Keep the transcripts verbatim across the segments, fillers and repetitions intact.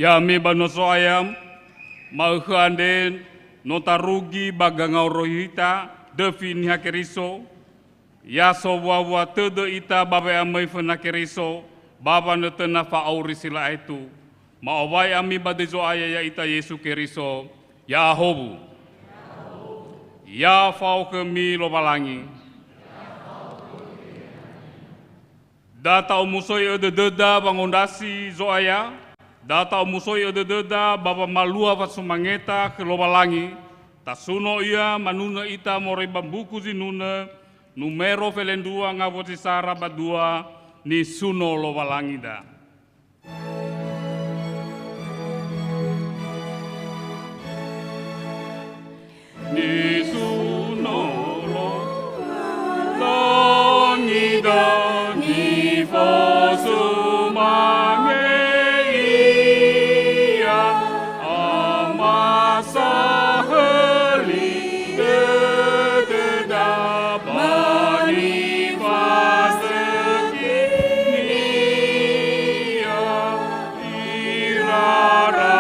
Ya'ami banua Zo'aya, ma'ökhö andre no tarugi ba gangao rohita, döfi Niha Keriso, ya sowuawua tödö ita ba we'amöi föna Keriso, ba wanötöna fa'auri si lö aetu. Ma'owai ami ba döi Zo'aya ya'ita Yesu Keriso, ya'ahowu. Ya fao khömi Lowalangi. Da ta'omusoi'ö dödöda wangondrasi Zo'aya, da ta'omusoi'ö dödöda ba wamalua wasumangeta khö Lowalangi, tasuno ia manunö ita moroi ba mbuku zinunö, numero felendrua ngawua zi sara ba dua, nisuno Lowalangida. Nisuno Lowalangida nifosumange Ia, Ama sahöli dödöda ba nifazökhi-Nia. Irara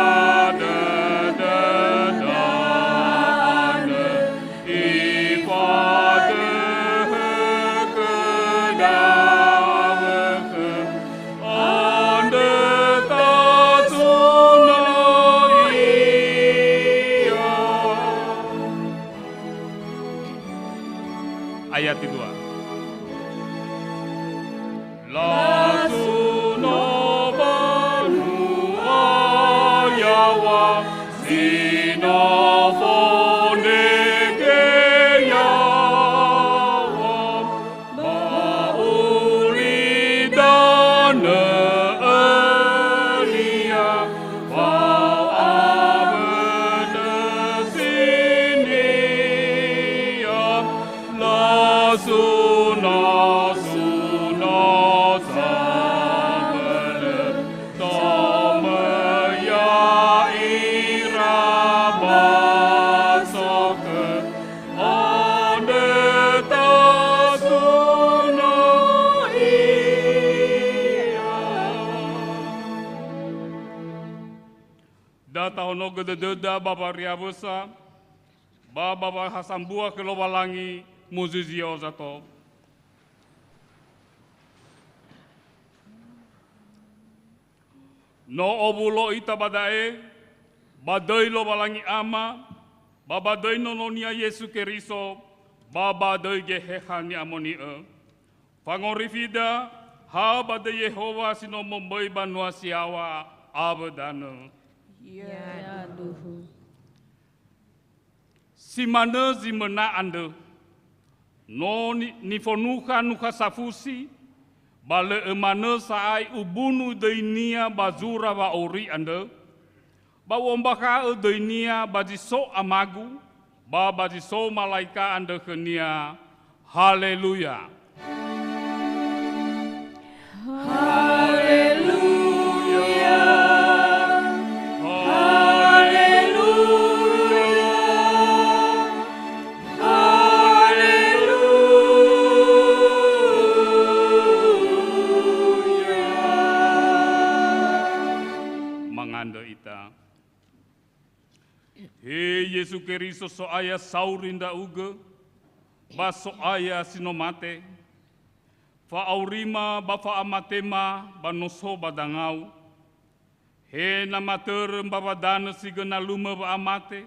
dödöda andrö, ifadöhö khöda wökhö, andrö tasuno Ia. Ayat kedua. Lasuno banua yaŵa, si no fondrege yaŵa, ba ulidanö ölia, fao awö nösinia. Lasuno, suno sabölö, tomöi ya'ira ba sokhö, andrö tasuno Ia. Da tahonogö dödöda ba wariawösa, ba, ba wahasambua khö Lowalangi muzizio sato. No owulo ita ba da'e, ba döi Lowalangi Ama, ba ba döi Nono-Nia Yesu Keriso, ba ba döi Geheha Ni'amoni'ö. Fangorifida ha ba döi Yehowa si no momböi banua si yaŵa awö danö. Yaduhu. Si manö zi möna andrö. No ni-, nifonu-, nukha safusi, ba lö ömanö sa'ae ubunu döinia ba zura wa'auri andrö, ba u'ombakha'ö döinia ba zi so Amagu, ba ba zi so malaika andrö khönia. Haleluya! Haleluya! Haleluya! Haleluya! Mangandrö ita. He Yesu Keriso, So'aya sauri ndra'ugö, ba So'aya si no mate, fa'aurima ba fa'amatema ba noso ba dangau. He na matörö mbawa danö si göna lumö wa'amate,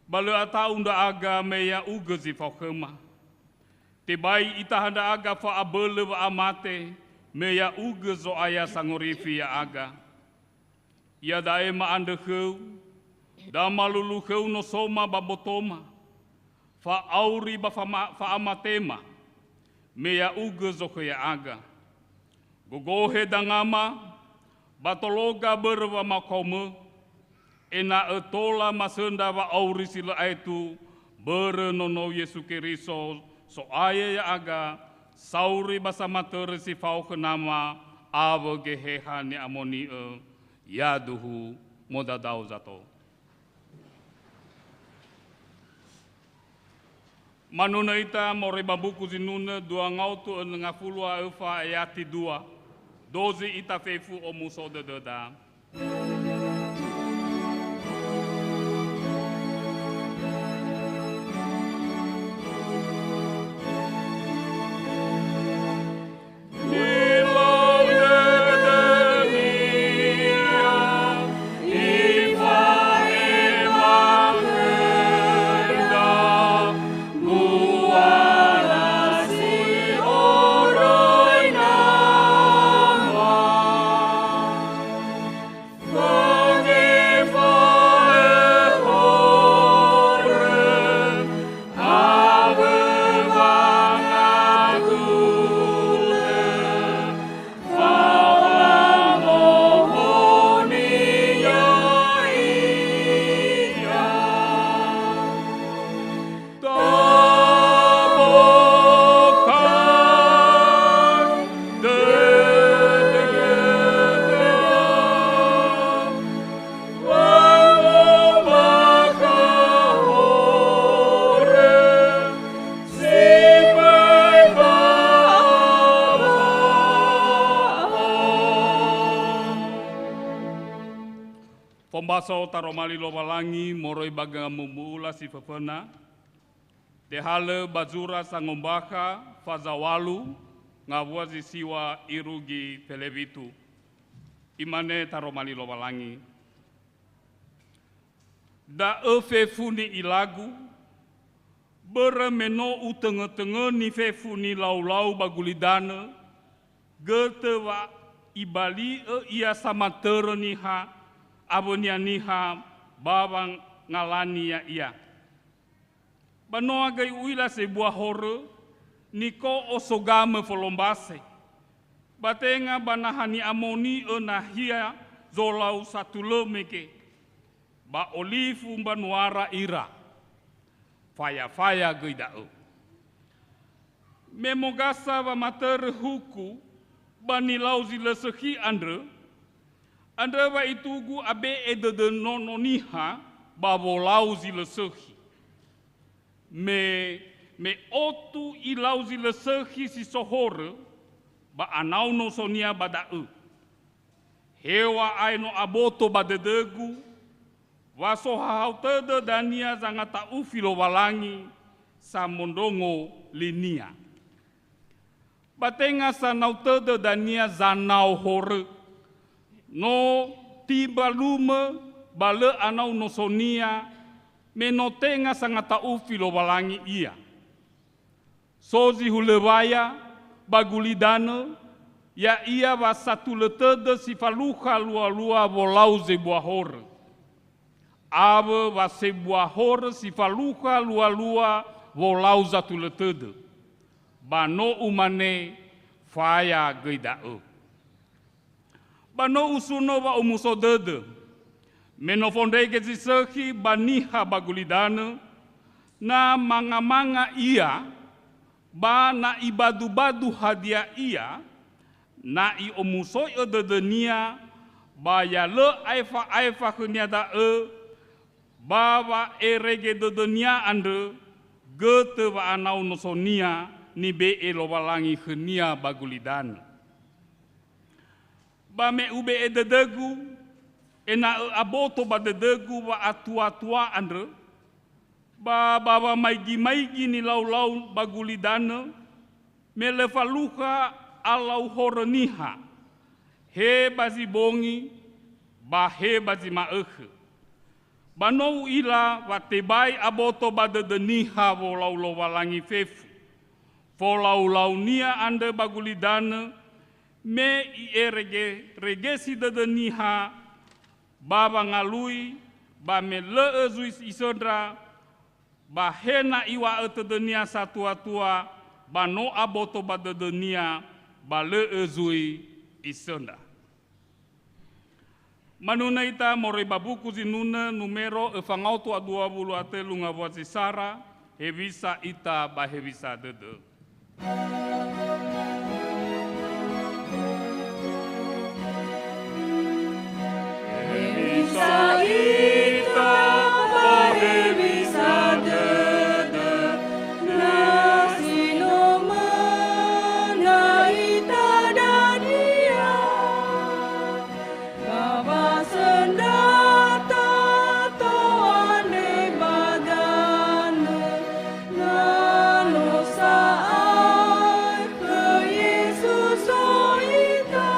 ba lö ata'u ndra'aga me ya'ugö zi fao khöma. Tebai itaha ndra'aga fa'abölö wa'amate, me ya'ugö Zo'aya sangorifi ya'aga. Iada'e ma'andrö khöu, da malulu khöu nosoma ba botoma, fa'auri ba fama-, fa'amatema, me ya'ugö zokhö ya'aga. Gogohe dangama, ba tologa börö wamakaomö, ena'ö tola masöndra wa'auri si lö aetu börö Nonou Yesu Keriso, So'aya ya'aga, sauri ba samatörö si fao khö Nama awö Geheha Ni'amoni'ö, yaduhu modadao zato. Manunö ita moroi ba mbuku zinunö dua ngaotu önö ngafulu a öfa ayati dua. Dozi ita fefu omuso dödöda. So taroma li Lowalangi moroi ba gamumu'ula si föföna, tehalö ba zura Sangombakha faza walu, ngawua zi siwa irugi felewitu. Imane taroma li Lowalangi, "Da'ö fefu ni'ilagu, börö me no utöngötöngöni fefu nilaulau ba gulidanö, götö wa ibali'ö ia samatörö niha awönia niha ba wangalani ya'ia. Ba noa göi u'ila sebua horö, niko'o sogamö folombase, ba tenga ba naha ni'amoni'ö nahia zolau satulö mege, ba olifu mbanuara ira. Faya-faya göi da'ö. Me mogasa wamatörö huku ba nilau zi lö sökhi andrö, andrö wa itugu abe'e dödö Nono Niha ba wolau zi lö sökhi. Me, me otu ilau zi lö sökhi si so horö, ba anau nosonia ba da'ö. Heŵa'ae no aboto ba dödögu, wa sohahau tödö dania zangata'ufi Lowalangi samondrongo linia. Ba tenga sanau tödö dania zanao horö. No timbalumö ba lö anau nosonia, me no tenga sangata'ufi Lowalangi ia. So zi hulö waya ba gulidanö, ya'ia wa satulö tödö si falukha lualua wolau zebua horö. Awö wa sebua horö si falukha lualua wolau zatulö tödö. Ba no umane, faya göi da'ö. Ba no usuno wa'omuso dödö, me no fondrege zi sökhi ba niha ba gulidanö, na mangamanga ia, ba na ibadubadu hadia ia, na i'omusoi'ö dödönia, ba ya lö aefa-aefa khönia da'ö, ba wa'erege dödönia andrö, götö wa'anau nosonia nibe'e Lowalangi khönia ba gulidanö. Ba me ube'e dödögu, ena'ö aboto ba dödögu wa'atuatua andrö, ba, ba wamaigi-maigi nilaulau ba gulidanö, me lö falukha alau horö niha, he ba zi bongi, ba he ba zi ma'ökhö. Ba no u'ila wa tebai aboto ba dödö niha wolau Lowalangi fefu. Folaulaunia andrö ba gulidanö, me i'erege-, regesi dödö niha ba wangalui, ba me lö'ö zui isöndra, ba he na iŵa'ö tödönia satuatua, ba no aboto ba dödönia, ba lö'ö zui isöndra. Manunö ita moroi ba buku Zinunö numero öfa ngaotu a dua wulu a tölu ngawua zi sara, hewisa ita ba hewisa dödö. Hewisa ita ba hewisa dödö, na si no möna ita dania. Ba wa söndra tato andre ba danö, na no sa'ae khö Yesu so ita.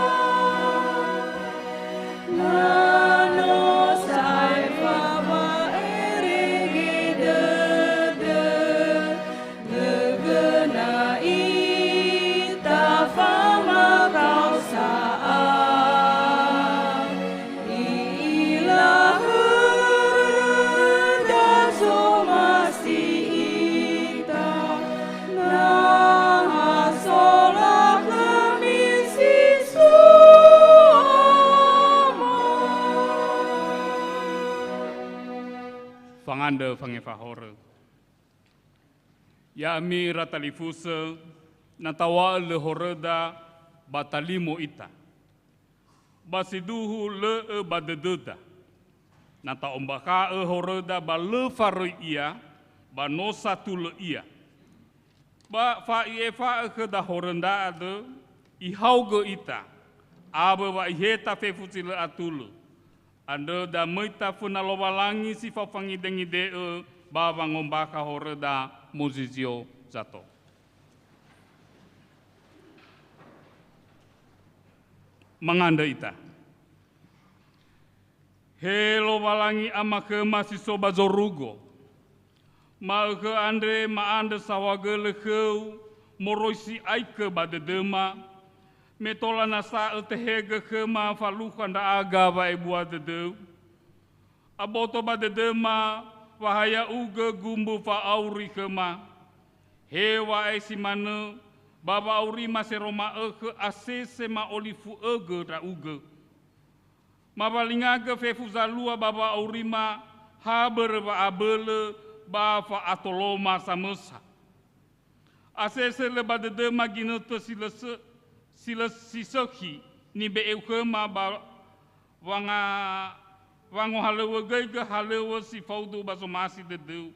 Na no sa'ae fawa'erege dödö, Lö göna ita famakao sa'ae, i'ila höröda zomasi ita, na ha solakhömi si so Ama. Fangandrö fangefa horö. Ya'ami ira talifusö, na taŵa'ö lö horöda ba talimo ita. Ba siduhu lö'ö ba dödöda. Na ta'ombakha'ö horöda ba lö faröi ia, ba no satulö ia. Ba fa'i'efa'ö khöda horö ndra andrö, ihaogö ita, awö wa iheta fefu si lö atulö. Andrö da möita föna Lowalangi si fao fangidengide'ö ba wangombakha horöda muzizio zato. Mangandrö ita. He Lowalangi Ama khöma si so ba zorugo, ma'ökhö andre ma'andrö saohagölö khöu moroi si'aikö ba dödöma, me tola nasa ötehegö khöma falukha ndra'aga wa'ebua dödöu. Aboto ba dödöma wa ha ya'ugö gumbu fa'auri khöma. Heŵa'ae si manö, ba wa'aurima sero ma'ökhö asese ma'olifu'ögö ndra'ugö. Mawalingagö fefu zalua ba wa'aurima ha börö wa'abölö ba fa'atoloma samösa. Asese lö ba dödöma ginötö si lö sö-, si lö si sökhi nibe'eu khöma ba wanga-, wangohalöŵögöigö halöŵö si faudu ba zomasi dödöu.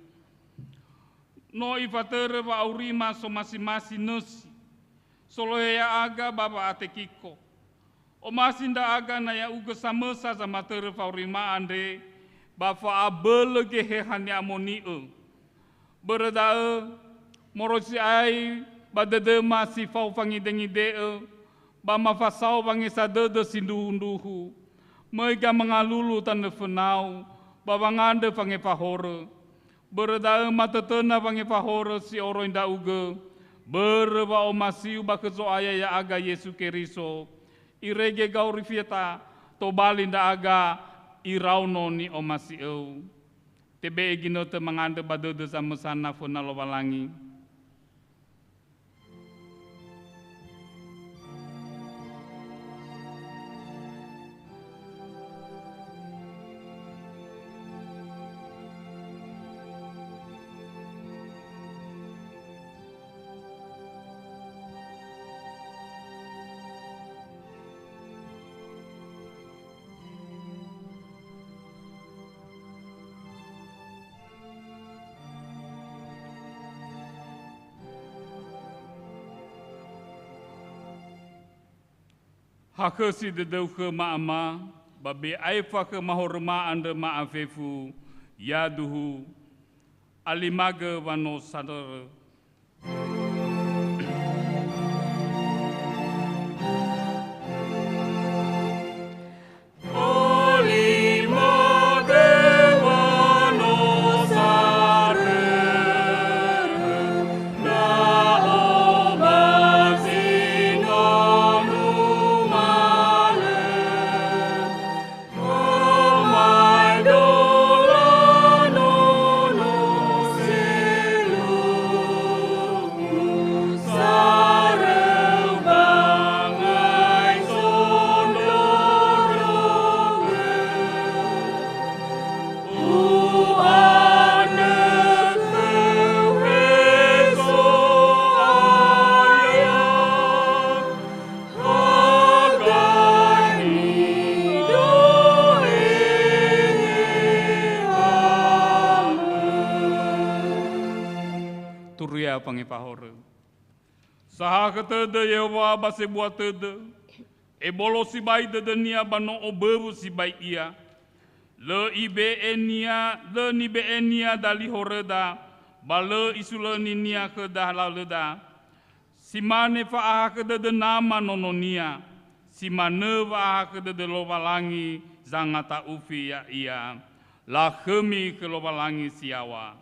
No ifatörö wa'aurima somasimasi nösi, solohe ya'aga ba wa'atekiko. Omasi ndra'aga na ya'ugö samösa zamatörö fa'aurima andre ba fa'abölö Geheha Ni'amoni'ö. Börö da'ö, moroi si'ai ba dödöma si fao fangidengide'ö, ba mafasao wangesa dödö sindruhundruhu, möi gamangalulu tanö fönau, ba wangandrö fangefa horö. Börö da'ö matötöna wangefa horö si oroi ndra'ugö, börö wa'omasiu ba khö Zo'aya ya'aga Yesu Keriso, irege gaurifiata tobali ndra'aga iraono ni'omasi'öu. Tebe'e ginötö mangandrö ba dödö zamösana föna Lowalangi. Hakhösi dödöu khöma Ama, ba be aefa khöma horöma andrö ma'afefu, yaduhu, alimagö wa no sandrörö. Turia fangefa horö. Sahakhö tödö Yehowa ba sebua tödö, ebolo sibai dödönia ba no oböwö sibai ia. Lö ibe'enia, lö nibe'enia dali horöda, ba lö isulöninia khöda halölöda. Si mane fa'ahakhö dödö Nama nononia, si manö wa'ahakhö dödö Lowalangi zangata'ufi ya'ia. Lakhömi khö Lowalangi si yaŵa.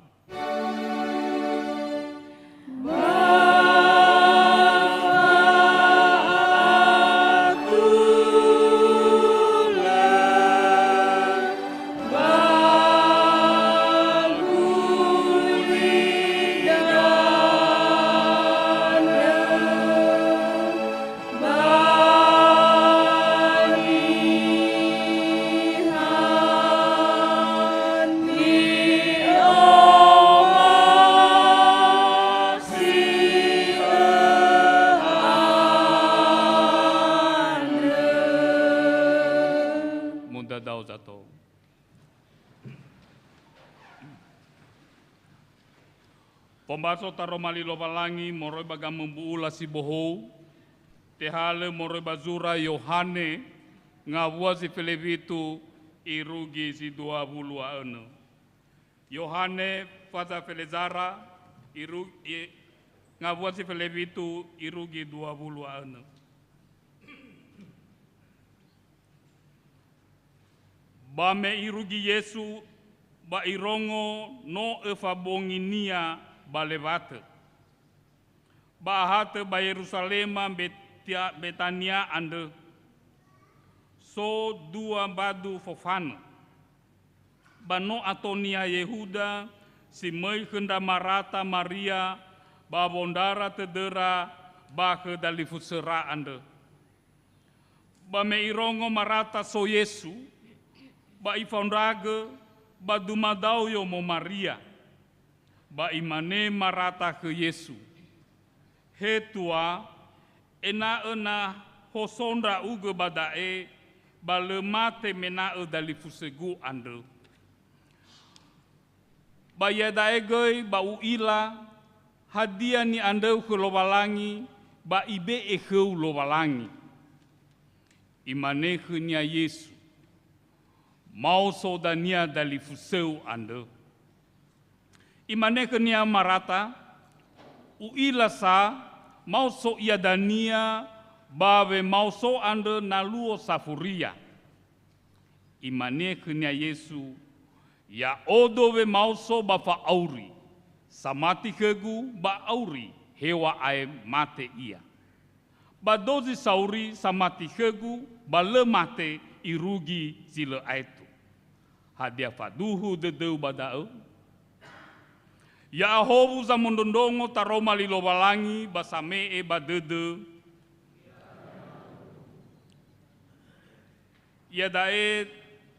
Mudadao zato. Fombaso taroma li Lowalangi moroi ba gamömbu'ula si bohou, tehalö moroi ba zura Yohane, ngawua zi felewitu, irugi zi dua wulu a önö. Yohane faza felezara, iru-, i-, ngawua zi felewitu, irugi dua wulu a önö. Ba me irugi Yesu, ba irongo no öfa bongi-Nia ba lewatö. Ba ahatö ba Yeruzalema Betia-, Betania andrö, so dua mbadu fofanö. Ba no ato niha Yehuda si möi khö ndra Marata Maria ba wondrara tödöra ba khö dalifusöra andrö. Ba me irongo Marata so Yesu, ba ifaondragö, ba dumadao yomo Maria. Ba imane Marata khö Yesu, "He Tua, ena'ö na hoso ndra'ugö ba da'e, ba lö mate mena'ö dalifusögu andrö. Ba iada'e göi ba u'ila hadia ni'andröu khö Lowalangi, ba ibe'e khöu Lowalangi." Imane khönia Yesu, "Maoso dania dalifusöu andrö." Imane khönia Marata, "U'ila sa, maoso ia dania ba wemaoso andrö na luo safuria." Imane khönia Yesu, "Ya'odo wemaoso ba fa'auri. Samati khögu ba auri, heŵa'ae mate ia. Ba dozi sauri samati khögu, ba lö mate irugi zi lö aetu. Hadia faduhu dödöu ba da'ö?" Ya'ahowu zamondrondrongo taroma li Lowalangi ba same'e ba dödö. Iada'e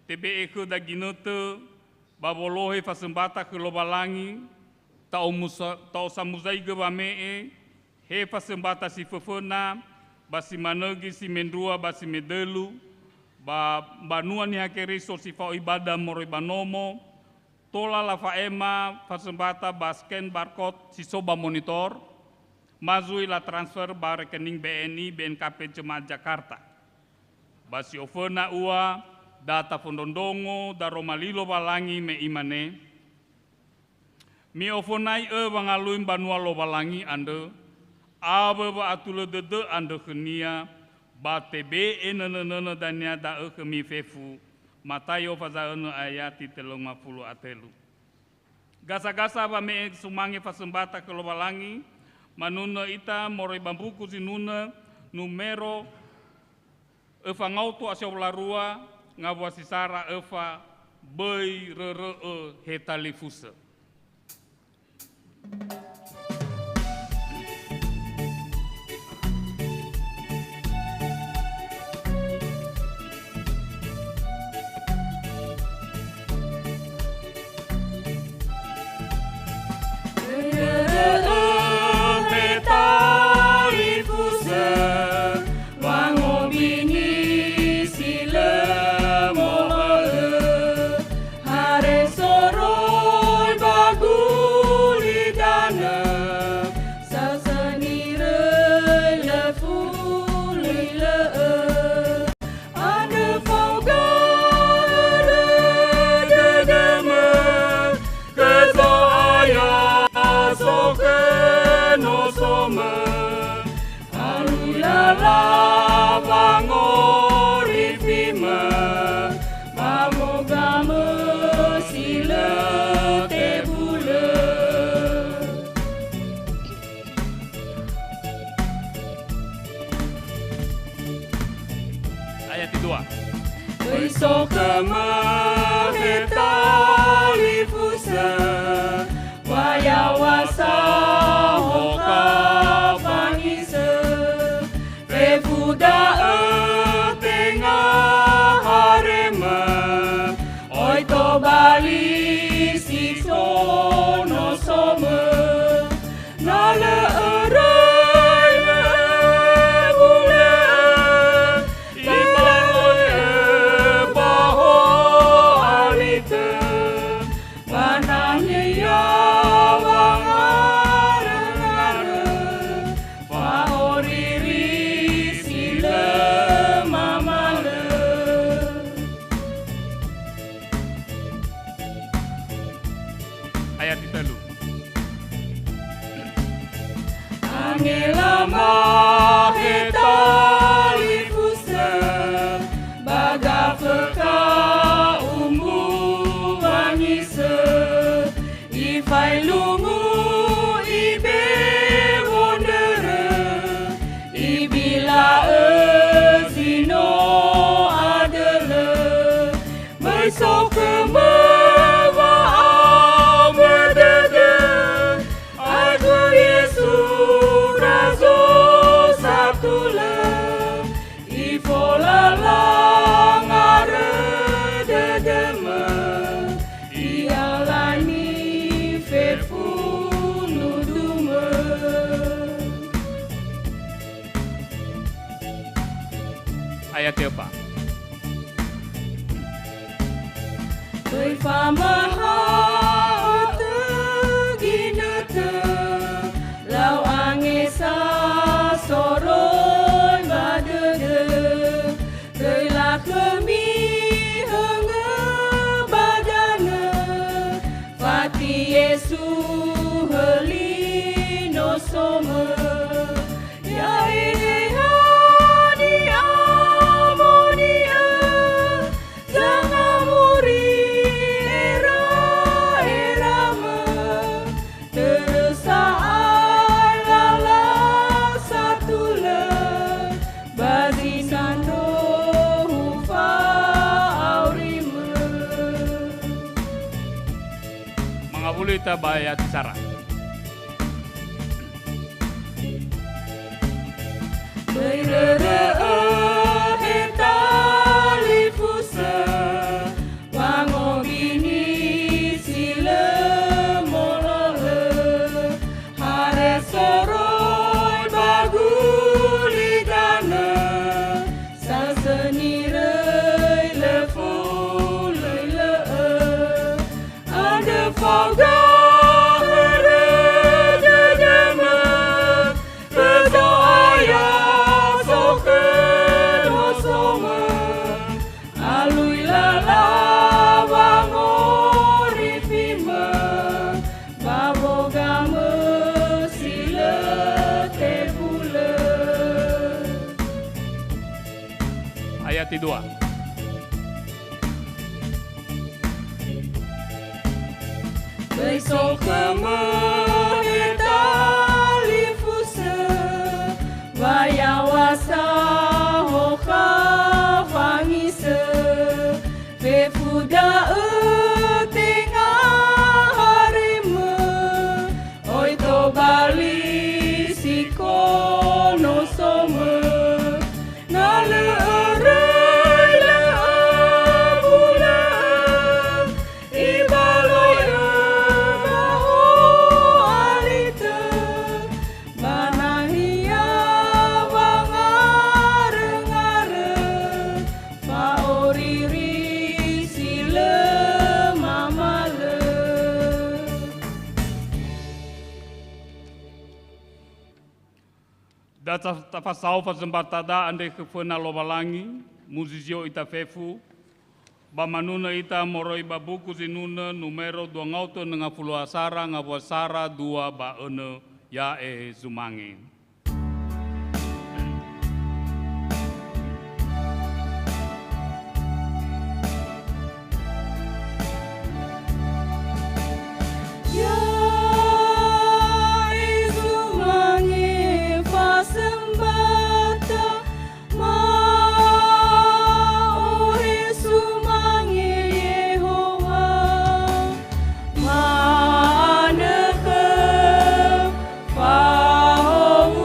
tebe'e khöda ginötö ba wolohe fasömbata khö Lowalangi, ta'omusa-, ta'osamuzaigö wame'e, he fasömbata si föföna, ba si manö göi si mendrua ba si medölu, ba mbanua Niha Keriso si fao ibada moroi ba nomo, tola lafa'ema fasömbata ba scan barcode si so ba monitor, ma zui latransfer ba rekening B N I B N K P Jemaat Jakarta. Ba si oföna ua, da tafondrondrongo daroma li Lowalangi me imane, "Mi'ofönai'ö wangalui mbanua Lowalangi andrö, awö wa'atulö dödö andrö khönia, ba tebe'e nönö-nönö dania da'ö khömi fefu." Mataio faza önö ayati tellu ngafulu a tölu. Gasa-gasa wame'e sumange fasömbata khö Lowalangi, manunö ita moroi ba mbuku zinunö numero öfa ngaotu a sia wulu a rua, ngawua si sara öfa, "Böi rörö'ö he talifusö." Böi rörö'ö he talifusö, wangobini si lö mo'ö'ö. Hare soroi ba gulidanö, sasöni röi lö fulö ilö'ö. Andrö fao gahörö dödömö khö Zo'aya sokhö nosomö. Alu lala wangorifimö, ba mogamö si lö tebulö. Ayat kedua. Böi sokhömö he talifusö, wa yaw̃a sahoka fangisö. Fefu da'ö tenga haremö, oi tobali si so nosomö. Na lö öröi lö bulö, ibaloi ba ho'alitö, ba nahia wanga Ngelama he talifusö, ba gafökha umbu wangisö, ifailungu ibewo ndrörö, ibila'ö zi no adölö. Möi so khömö wa'aŵö dödö, aetu Yesu razo satulö, ifolala ngarö dödömö, i'alani fefu nudumö. Ayat te'opa. Möi famaha'ö tö ginötö, lau angesa soroi ba dödö. Töi lakhömi höngö ba danö, fati Yesu höli nosomö. Ya'e Eheha Ni'amoni'ö, zangamuri era'eramö, törö sa'ae lala satulö, ba zi sandrohu fa'aorimö. Mangawuli ita ba ayat sara. Möi rörö'ö he talifusö, wangobini si lö molölö, hare soroi ba gulidanö, sasöniröi lö folöi lö'ö. Andrö fao gahörö dödömö, khö Zo'aya sokhö nosomö. Alui lala wangorifimö, ba wogamö si lö tebulö. Ayat kedua. Möi so khömö he talifusö, wa ya'aŵa sahokha wangisö. Fefu da'ö tenga haremö, oi tobali si kono somö. Na lö öröi lö öbulö, ibaloi'ö ba ho'alitö, ba nahia wangarö-ngarö, fa'oriri si lö mamalö. Da ta-, tafasao fazömbatada andre khö föna Lowalangi, muzizio ita fefu, ba manunö ita moroi ba buku zinunö numero dua ngaotu enö ngafulu a sara ngawua sara dua ba önö, ya'e zumange. Ya'e zumange fasömbata, ma'ohe sumange Yehowa, ma'anökhö fahou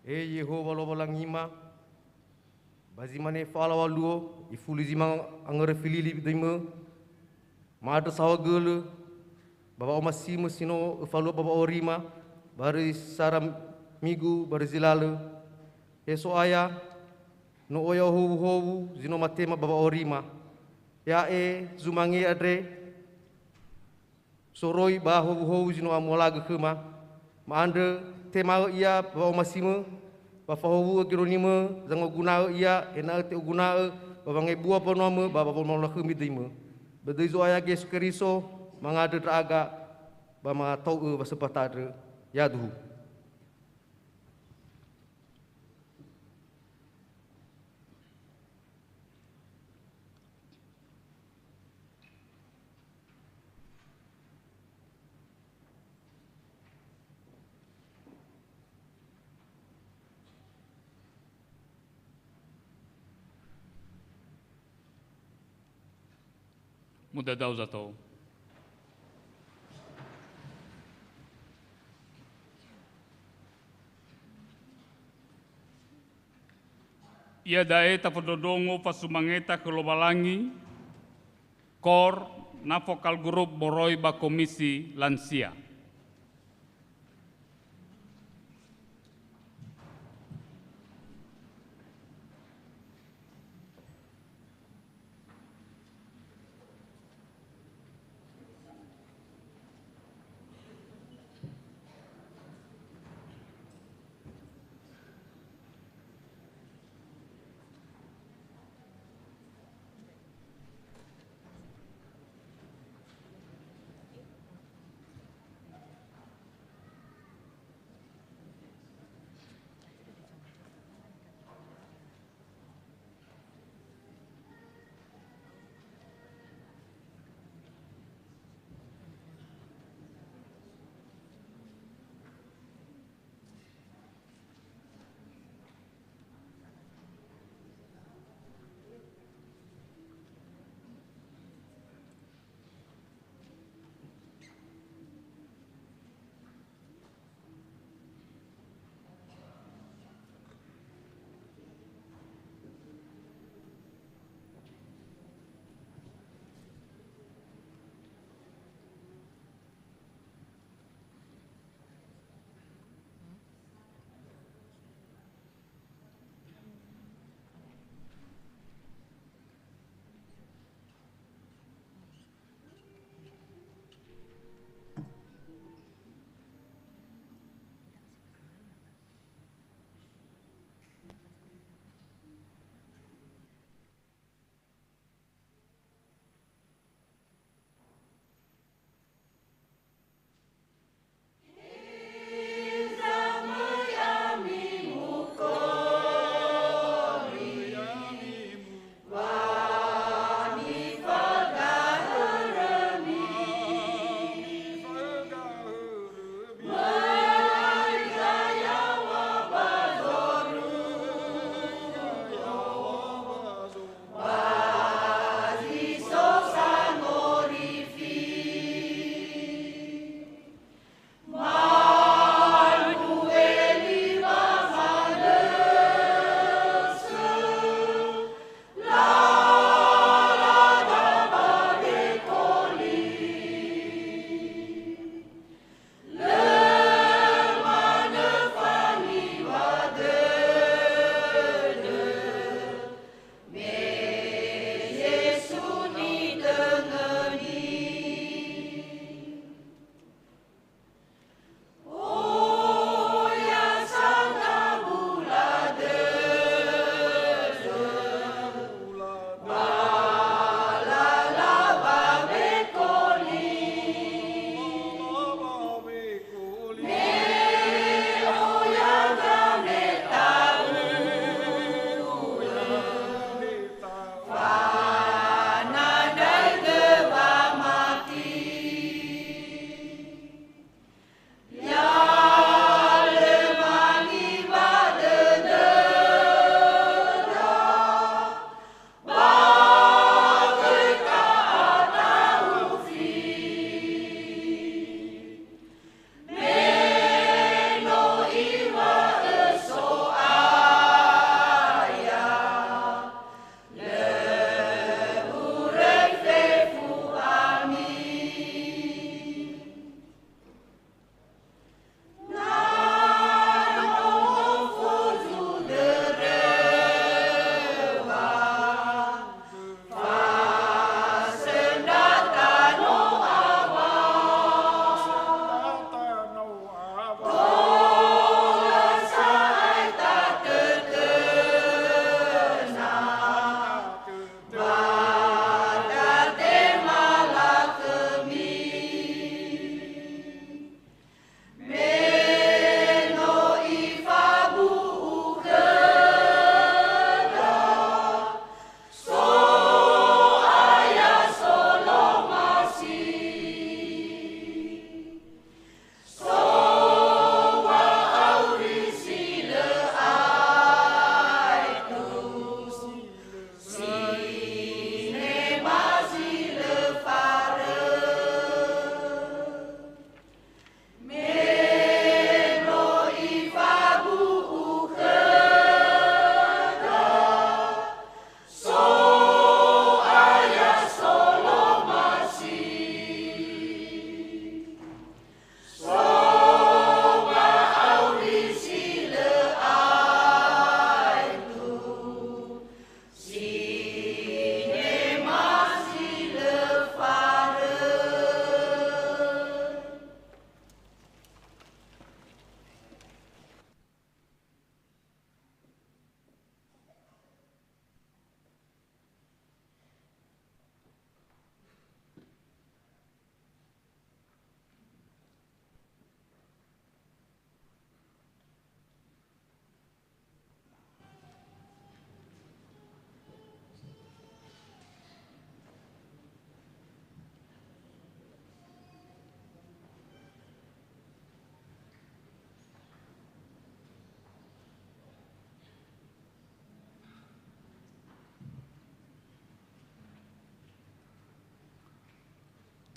He Yehowa Lowalangima, ba zi mane fa'alaŵa luo, ifuli zi mangangörö filili döimö, ma'andrö saohagölö, ba wa'omasimö si no öfalua ba wa'aurima, baröi sara migu baröi zi lalö. He So'aya, no oya ohowuhowu zi no matema ba wa'aurima. Ya'e, zumange andre, soroi ba howuhowu zi no amualagö khöma. Ma'andrö, tema'ö ia ba wa'omasimö, ba fahowu'ö geronimö, zangoguna'ö ia, ena'ö te'oguna'ö ba wangebua mbanuamö ba wamolakhömi döimö. Ba döi Zo'aya Yesu Keriso, mangandrö ndra'aga, ba matou'ö wasömpata'ö andrö. Yaduhu. Mudadao zato. Iada'e tafondrondrongo fasumangeta khö Lowalangi, Kor, na Vokal Group moroi ba Komisi Lansia.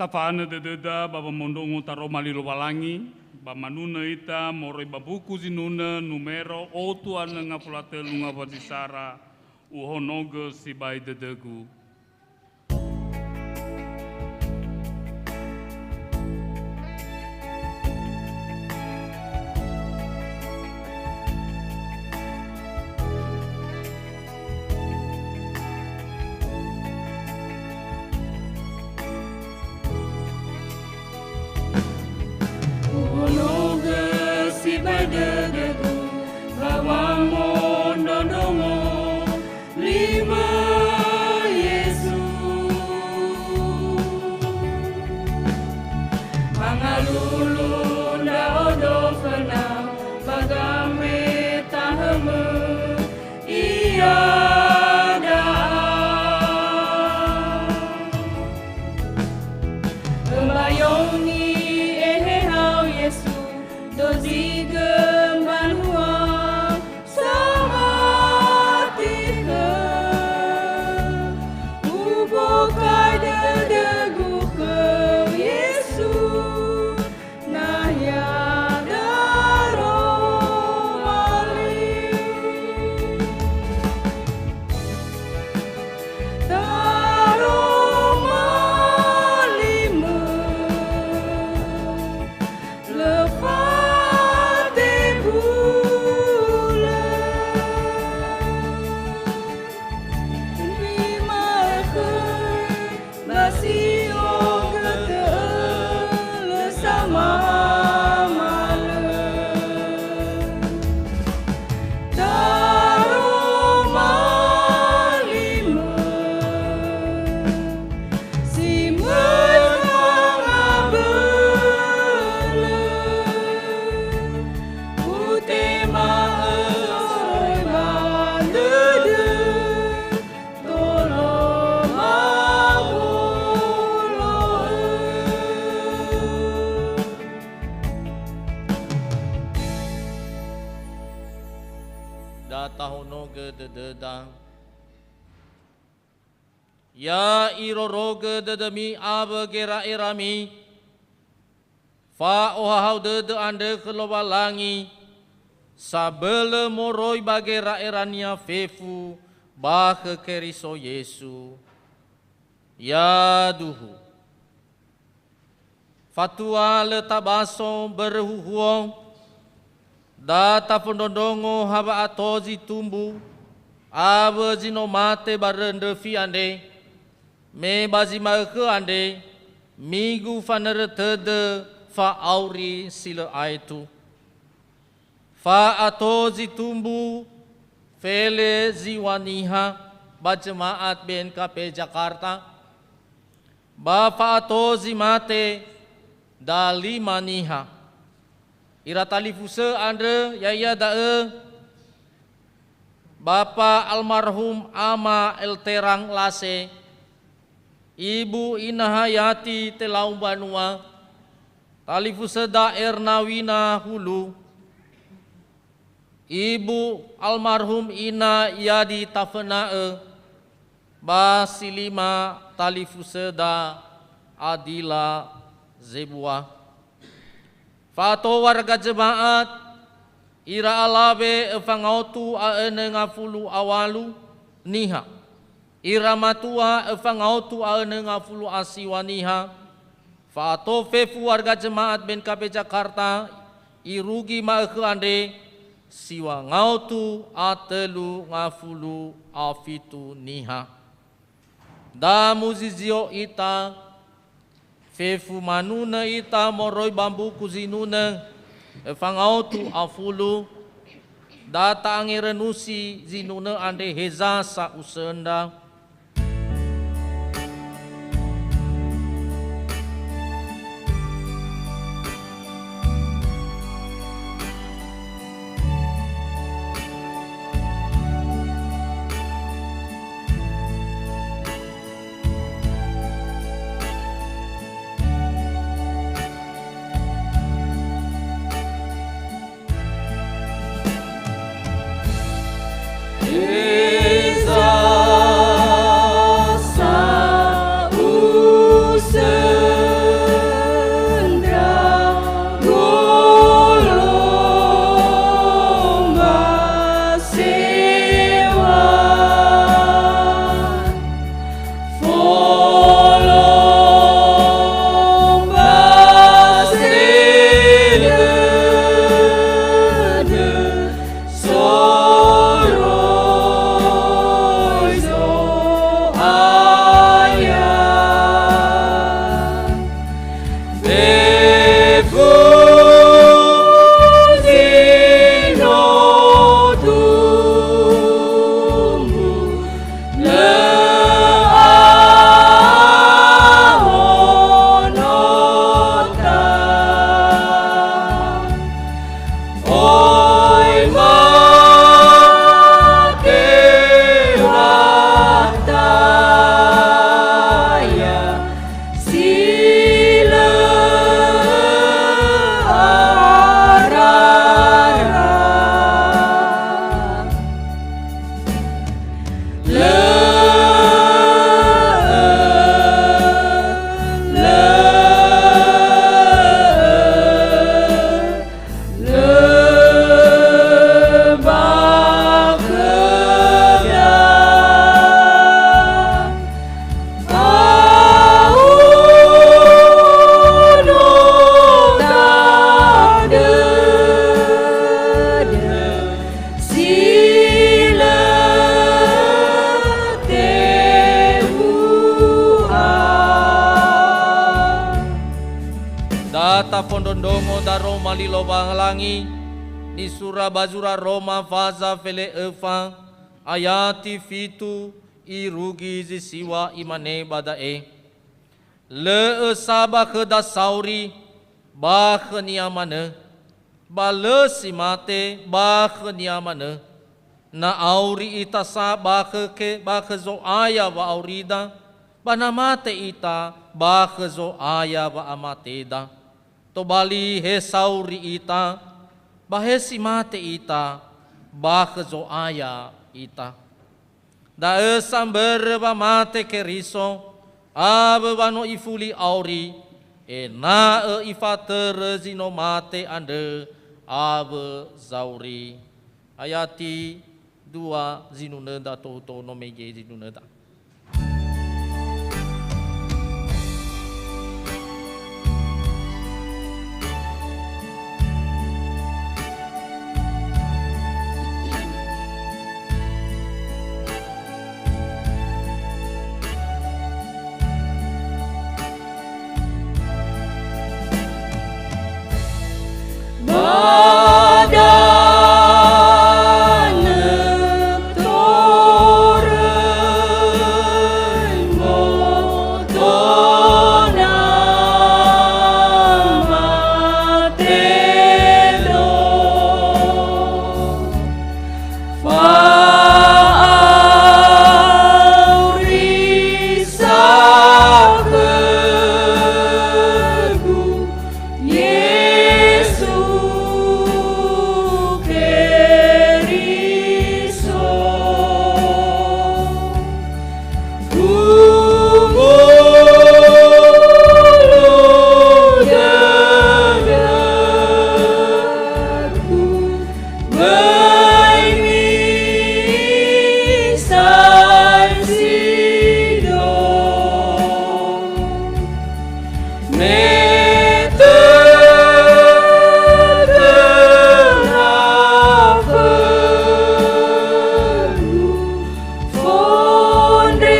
Tafanö dödöda ba wamondrongo taroma li Lowalangi, ba manunö ita moroi ba mbuku Zinunö numero otu a nö ngafulu a tölu ngawua zi sara, uhonogö sibai dödögu. Uhonogö sibai dödögu, ba wamondrondrongo li-Mö Yesu. Mangalulu ndra'odo föna, ba gametahö-Mö iada'a. Ömbayomi Eheha-U Yesu, dozigö mbanua samati khö. Ubokai dödögu khö Yesu, nahia daroma li. Daroma li-Mö, lö fatebulö. Nimakhö ba si ogötö lö samamalö. Daroma li-Mö, si möi ngabölö. Utema'ö soroi ba dödö, tolo mawolo'ö. Da tahonogö dödöda. Ya irorogö dödömi awö gera'erami, fa'ohahau dödö andrö khö Lowalangi, sabölö moroi ba gera'era-Nia fefu ba khö Keriso Yesu. Yaduhu. Fatua lö tabaso mbörö huhuo, da tafondrondrongo ha wa'ato zi tumbu awö zi no mate ba röndröfi andre, me ba zi ma'ökhö andre migu fanörö tödö fa'auri si lö aetu. Fa'ato zi tumbu fele ziŵa niha ba jemaat B N K P Jakarta, ba fa'ato zi mate dalima niha. Ira talifusö andrö ya'ia da'ö Bapa almarhum Ama Elterang Lase, Ibu Ina Hayati Telau Mbanua, talifusöda Ernawina Hulu, Ibu almarhum Ina Yadi Taföna'ö, ba si lima talifusöda Adila Zebua. Fa'ato warga jemaat, ira alawe öfa ngaotu a önö ngafulu a ŵalu niha. Ira matua öfa ngaotu a önö ngafulu a siŵa niha. Fa'ato fefu warga jemaat B N K P Jakarta irugi ma'ökhö andre siŵa ngaotu a tölu ngafulu a fitu niha. Da muzizio ita, fefu manunö ita moroi ba mbuku Zinunö, öfa ngaotu a fulu, da ta'angerönusi zinunö andre heza sa usöndra. Heza sa usö Lowalangi, nisura ba zura Roma faza fele öfa, ayati fitu, irugi zi siwa imane ba da'e, "Lö'ö sa ba khöda sauri, ba khönia manö, ba lö si mate, ba khönia manö. Na auri ita sa ba khö ke-, ba khö Zo'aya wa'aurida, ba na mate ita, ba khö Zo'aya wa'amateda. Tobali he sauri ita, ba he si mate ita, ba khö Zo'aya ita." Da'ö sa mbörö wamate Keriso, awö wa no ifuli auri, ena'ö ifatörö zi no mate andrö awö zauri. Ayati dua zinunöda, tou-tou no mege zinunöda. Ba danö toröi mboto na matedo. Fa'auri sa khögu, Yesu Keriso. Tumulu dödögu, böi misai sido. Me tödöna khögu, fondrege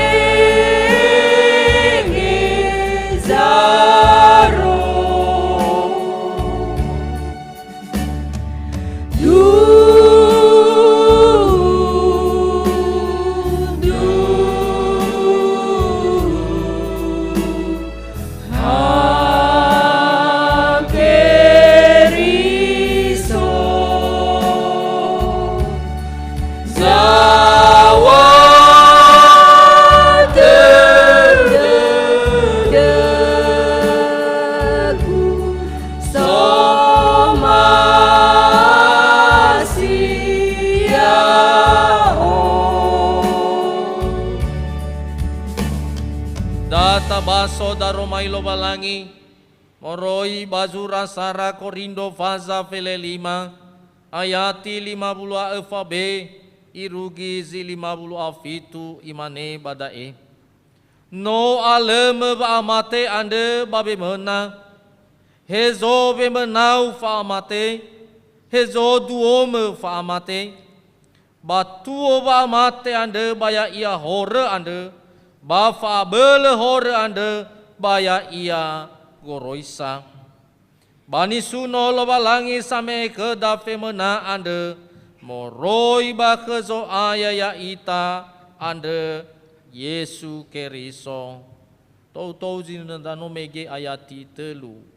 zaro. Du, du, ha Keriso, zawatö dödögu, somasi ya'o. Da tabaso daromai Lowalangi, moroi ba zura sara Korindo faza fele lima, ayati lima wulu a öfa be, irugi zi lima wulu a fitu, imane ba da'e, "No alömö wa'amate andrö ba wemöna. Hezo wemönau fa'amate, hezo duomö fa'amate. Ba tuo wa'amate andrö ba ya'ia horö andrö, ba fa'abölö horö andrö ba ya'ia goroisa. Ba nisuno Lowalangi same'e khöda femöna andrö, moroi ba khö Zo'aya ya'ita andrö, Yesu Keriso." Tou-tou zinunöda no mege ayati tölu.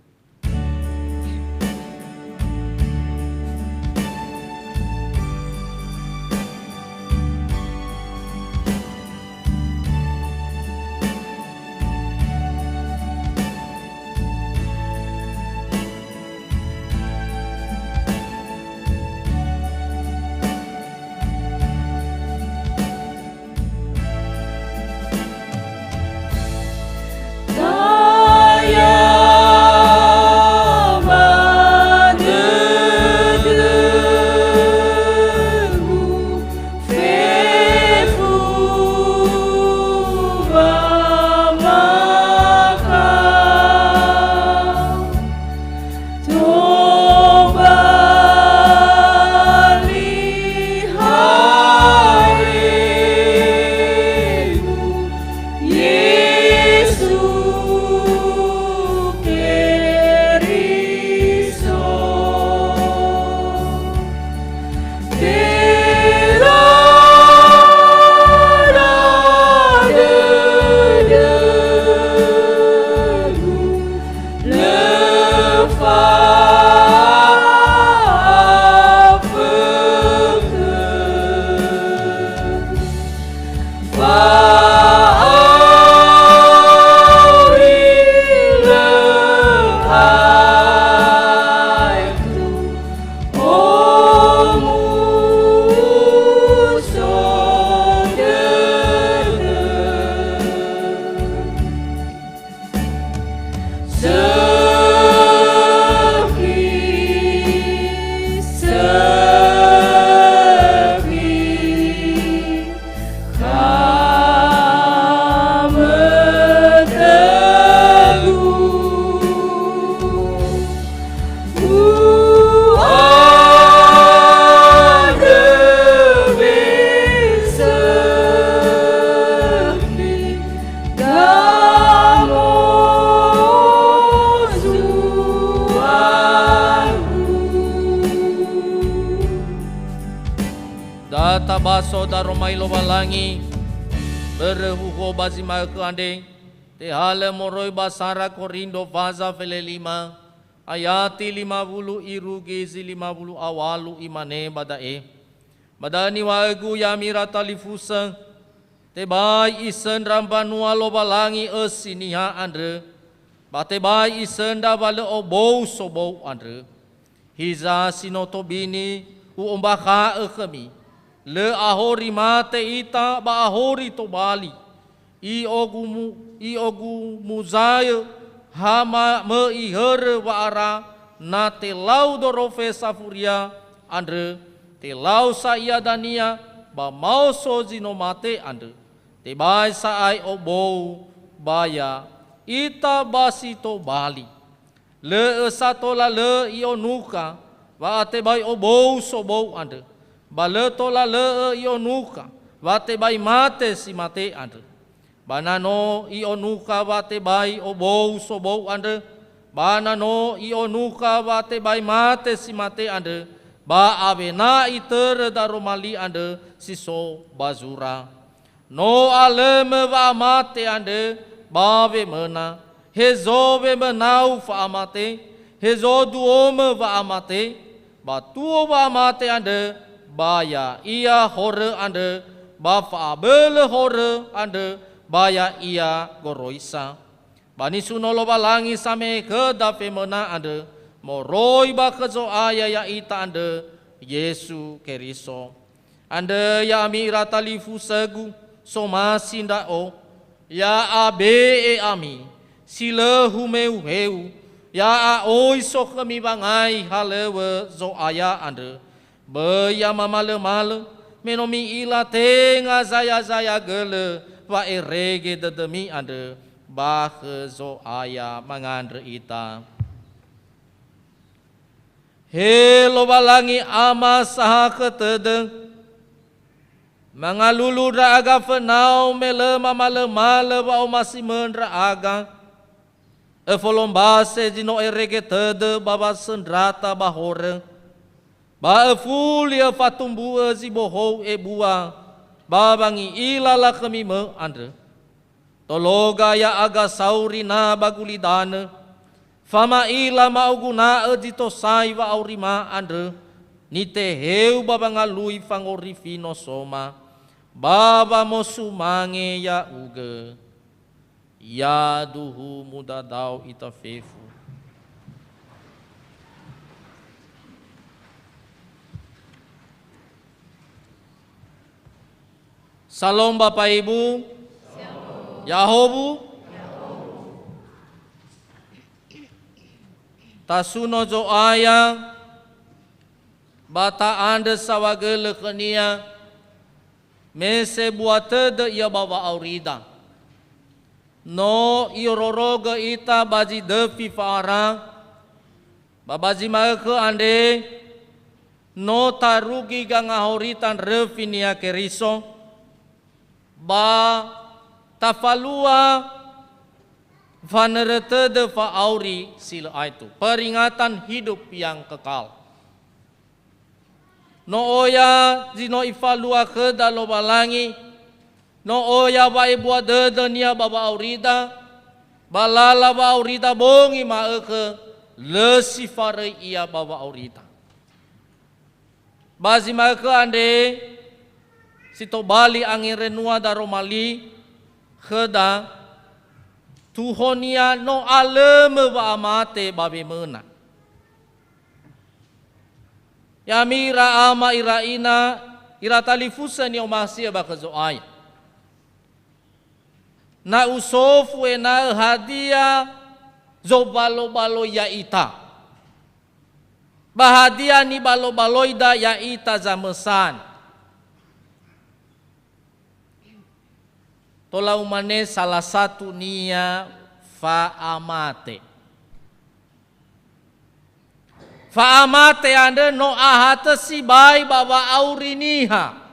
Taya Tatabaso daromali Lowalangi, börö huhuo ba zi ma'ökhö andre, tehalö moroi ba sara Korindo faza felelima, ayati lima wulu irugi zi lima wulu awalu, imane ba da'e: Ba da'ö niŵa'ögu ya'ami ira talifusö, tebai isöndra mbanua Lowalangi ösi niha andrö, ba tebai isöndra wa lö obou sobou andrö. Hiza si no tobini u'ombakha'ö khömi, lö ahori mate ita ba ahori tobali. I'ogumu-, i'ogumuzaö ha ma-, möi hörö wa'ara na telau dorofe safuria andrö, telau sa ia dania ba maoso zi no mate andrö, tebai sa'ae obou ba ya'ita ba si tobali. Lö'ö sa tola lö i'onukha wa'atebai obou sobou andrö, ba lö tola lö'ö i'onukha wa'atebai mate si mate andrö. Ba na no i'onukha wa'atebai obou sobou andrö, ba na no i'onukha wa'atebai mate si mate andrö, ba awena itörö daromali andrö si so ba zura. No alömö wa'amate andrö ba wemöna, hezo wemönau fa'amate, hezo duomö wa'amate, ba tuo wa'amate andrö ba ya'ia horö andrö, ba fa'abölö horö andrö ba ya'ia goroisa. Ba nisuno Lowalangi same'e khöda femöna andrö, moroi ba khö Zo'aya ya'ita andrö, Yesu Keriso. Andrö ya'ami ira talifusögu, somasi ndra'o, ya'abe'e ami, si lö humeu-heu, ya'a'oi so khömi wangai halöŵö Zo'aya andrö. Böi ya mamalömalö, me no mi'ila tenga zaya-zaya gölö wa'erege dödömi andrö ba khö Zo'aya. Mangandrö ita. He Lowalangi Ama sahakhö tödö, mangalulu ndra'aga fönau me lö mamalömalö wa'omasimö ndra'aga. Öfolombase zi no erege tödö ba wasöndrata ba horö, ba öfuli öfatumbu'ö zi bohou ebua ba wangi'ila lakhömi mö andrö. Tologa ya'aga sauri na ba gulidanö, fama'ila ma'oguna'ö zi tosai wa'aurima andrö, niteheu ba wangalui fangorifi nosoma, ba wamosumange ya'ugö. Yaduhu mudadao ita fefu. Salom Bapak Ibu. Ya'ahowu. Tasuno Zo'aya ba ta'andrö saohagölö khönia, me sebua tödö ia ba wa'aurida. No irorogö ita ba zi döfi fa'ara, ba ba zi ma'ökhö andre, no tarugi gangahorita ndröfi-Nia Keriso, ba tafalua fanörö tödö fa'auri si lö aetu, peringatan hidup yang kekal. No oya zi no Ifalua khöda Lowalangi, no oya wa'ebua dödö-Nia ba wa'aurida, ba lala wa'aurida bongi ma'ökhö, lö si faröi Ia ba wa'aurida. Ba zi ma'ökhö andre, si tobali angerönua daroma li khöda, tuhonia no alömö wa'amate ba wemöna. Ya'ami ira ama, ira ina, ira talifusö ni'omasi'ö ba khö Zo'aya. Na usofu ena'ö hadia zobalo-baloi ya'ita. Ba hadia nibalo-baloida ya'ita zamösana. Tola umane salah satunia fa'amate. Fa'amate andrö no ahatö sibai ba wa'auri niha.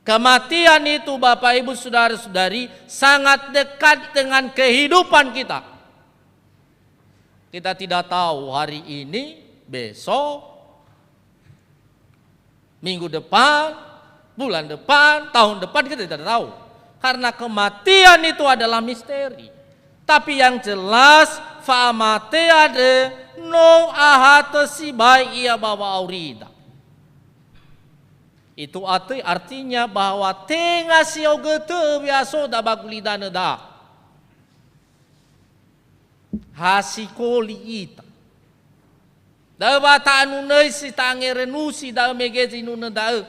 Kematian itu, Bapak Ibu, Saudara-saudari, sangat dekat dengan kehidupan kita. Kita tidak tahu hari ini, besok, Minggu depan, bulan depan, tahun depan kita tidak tahu. Karena kematian itu adalah misteri. Tapi yang jelas, fa'amate andre no ahatö sibai ia ba wa'aurida. Itu arti-, artinya bahwa tenga si ogötö wiasoda ba gulidanö da'a. Ha sikoli ita. Da'ö wa ta'anunöisi, ta'angerenusi da'ö mege zinunö da'ö.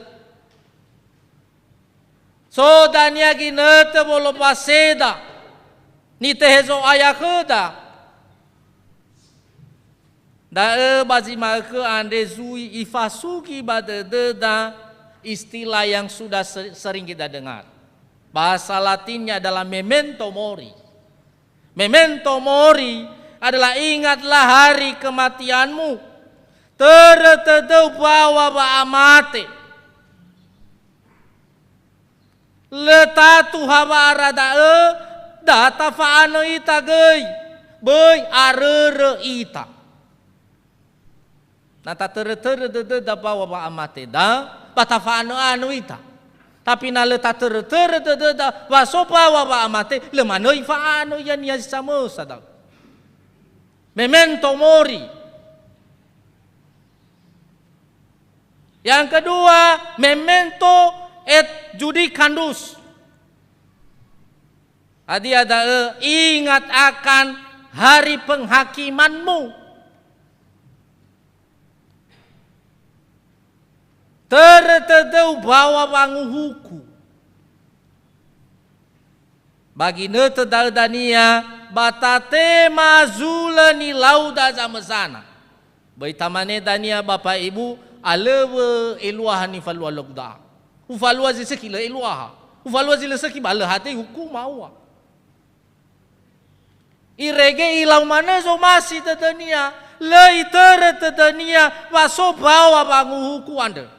So dania ginötö wolombaseda, nitehe Zo'aya khöda. Da'ö ba zi ma'ökhö andre zui ifasugi ba dödöda istilah yang sudah se-, sering kita dengar. Bahasa Latinnya adalah memento mori. Memento mori adalah ingatlah hari kematianmu. Törö tödöu bawa wa'amate. Lö tatu hawa'ara da'ö, da tafa'anö ita göi, böi arörö ita. Na tatörö-törö dödöda bawa wa'amateda, ba tafa'anö-anö ita. Tapi na lö tatörö-törö dödöda wa so bawa wa'amate, lö manö ifa'anö ya'ia zi samösa da'ö. Memento mori. Yang kedua, memento et judicandus. Hadia da'ö, ingat akan hari penghakimanmu. Törö tödöu bawa wanguhuku. Ba ginötö da'ö dania ba tatema zulö nilauda zamösana. Böi tamane dania Bapa Ibu, alöwö eluaha nifalua lagu da'a. Ufalua zi sökhi lö eluaha. Ufalua zi lö sökhi ba lö hatö ihukuma ua. Irege ilau manö zomasi dödönia, lö itörö dödönia wa so bawa wanguhuku andrö.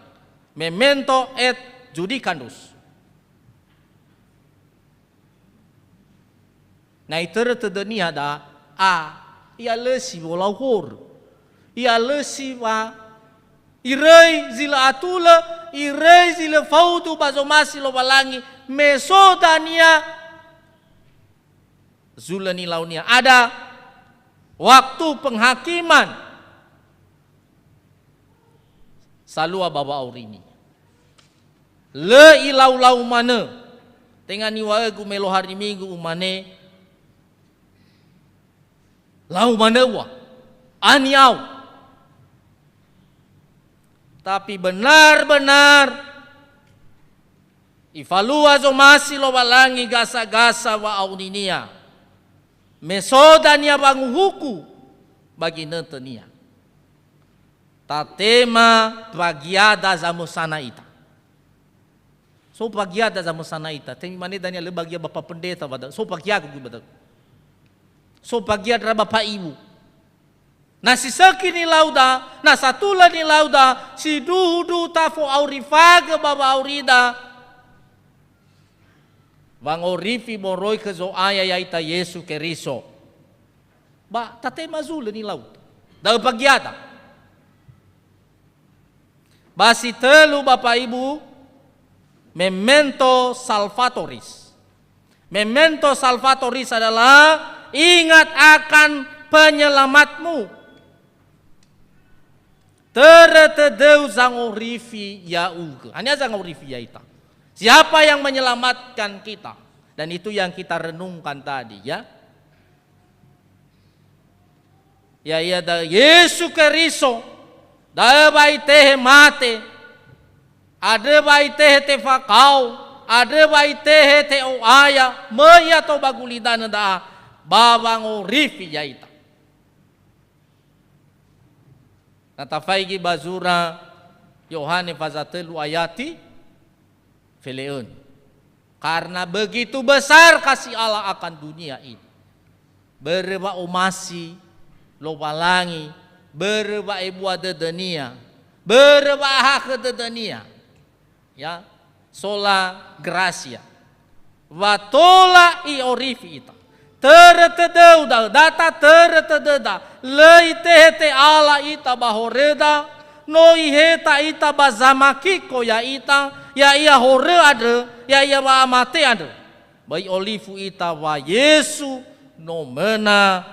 Memento et judicandus. Na itörö tödönia da'a, a, ia lö si wolau horö. Ia lö si wa iröi zi lö atulö, iröi zi lö faudu ba zomasi Lowalangi, me so dania zulö nilaunia. Ada waktu penghakiman salua ba wa'aurimi. Lö ilau-lau manö. Tenga niŵa'ögu me lo hari Minggu umane, lau manö ua. Aniau. Tapi benar-benar ifalua zomasi Lowalangi gasa-gasa wa'aurinia. Me so dania wanguhuku ba ginötönia. Tatema bagiada zamösana ita. So bagiada zamösana ita. Te mane dania lö bagia Bapa Pendeta ba da'ö. So bagiagu göi ba da'ö. So bagia ndra Bapa Ibu. Na si sökhi nilauda, na satulö nilauda, sindruhu-ndruhu tafo'aurifagö ba wa'aurida. Wangorifi moroi khö Zo'aya ya'ita Yesu Keriso. Ba tatema zulö nilau. Da'ö bagiada. Ba si tölu, Bapak Ibu, memento salvatoris. Memento salvatoris adalah ingat akan penyelamatmu. Törö tödöu zangorifi ya'ugö. Haniha zangorifi ya'ita? Siapa yang menyelamatkan kita? Dan itu yang kita renungkan tadi, ya. Ya'ia da'ö Yesu Keriso, da'ö wa itehe mate, andrö wa itehe tefakao, andrö wa itehe te'o'aya, möi ia tou ba gulidanö da'a, ba wangorifi ya'ita. Na tafaigi ba zura Yohane faza tölu ayati, fele'öni. Karena begitu besar kasih Allah akan dunia ini. Börö wa'omasi Lowalangi, börö wa'ebua dödö-Nia, börö wa'ahakhö dödö-Nia. Ya, sola gracia. Wa tola i'orifi ita. Törö tödöu da'ö, da tatörö tödöda. Lö itehe te'ala ita ba horöda, No iheta ita ba zamakiko ya'ita, ya'ia horö andrö, ya'ia wa'amate andrö. Ba i'olifu ita wa Yesu no möna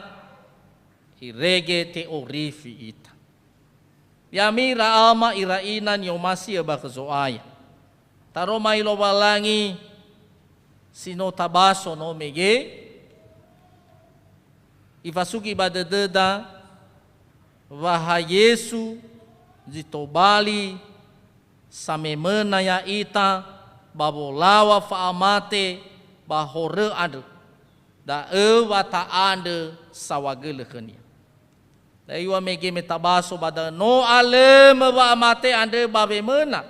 irege te'orifi ita. Ya'ami ira ama, ira ina ni'omasi'ö ba khö Zo'aya. Taroma i Lowalangi si no tabaso no mege, ifasugi ba dödöda wa ha Yesu zi tobali samemöna ya'ita ba wolaŵa fa'amate ba horö andrö. Da'ö wa ta'andrö saohagölö khönia. Da'e iŵa'ö mege me tabaso ba da'ö, no alömö wa'amate andrö ba wemöna.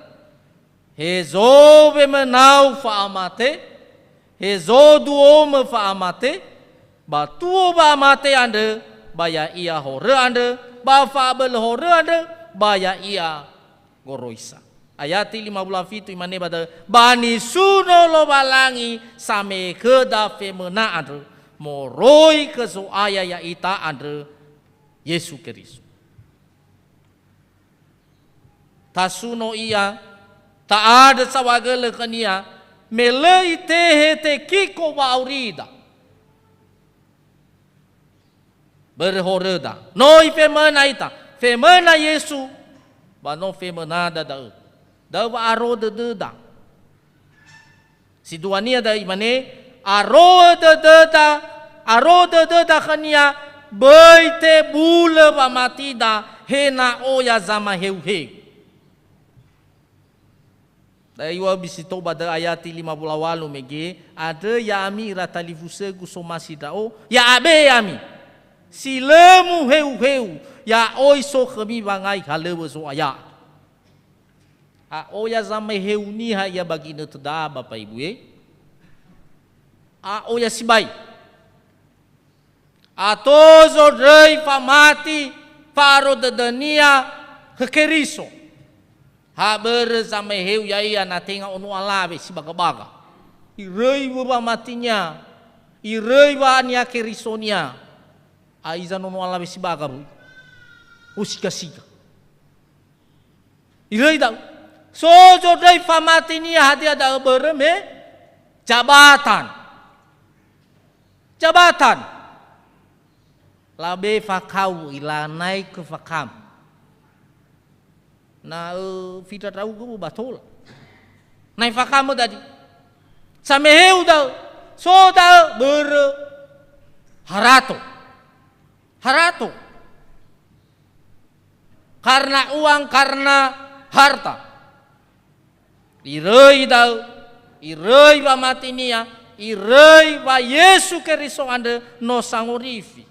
Hezo wemönau fa'amate, hezo duomö fa'amate, ba tuo wa'amate andrö ba ya'ia horö andrö, ba fa'abölö horö andrö ba ya'ia goroisa. Ayati lima puluh fitu imane ba da'ö, ba nisuno Lowalangi same'e khöda femöna andrö, moroi khö Zo'aya ya'ita andrö, Yesu Keriso. Tasuno Ia, ta'andrö saohagölö khönia, me lö itehe tekiko wa'aurida. Börö horöda. No ifemöna ita. Femöna Yesu, ba no femönada da'ö. Da'ö wa aro dödöda. Si duania da'ö imane, aro'ö dödöda, aro dödöda khönia, böi tebulö wamatida, he na oya zamaheu-heu. Da'e iŵa'ö bisi tou ba da'ö ayati lima puluh walu mege, andrö ya'ami ira talifusögu somasi ndra'o, ya'abe ami. Si lö muheu-heu, ya'oi so khömi wangai halöŵö Zo'aya. A oya zamaheu niha ia ba ginötö da'a, Bapak Ibu, e? A oya sibai. Ato zondröi famati fa'aro dödönia khö Keriso. Ha börö zamaheu ya'ia na tenga ono alawe si baga-baga. Iröi wamatinia, iröi wa'ania Kerisonia. A iza nono alawe si baga, bui. O siga-siga. Iröi da'ö. So zondröi famatinia hadia da'ö börö me jabatan. Jabatan. Labe fakau, ilanaikö fakam. Na, ö, fita tau guru batola. Nai fakamö dadi. Sameheu da'ö. So da'ö börö harato. Harato. Karena uang, karena harta. Iröi da'ö, iröi wamatinia, iröi wa Yesu Keriso andrö no sangorifi.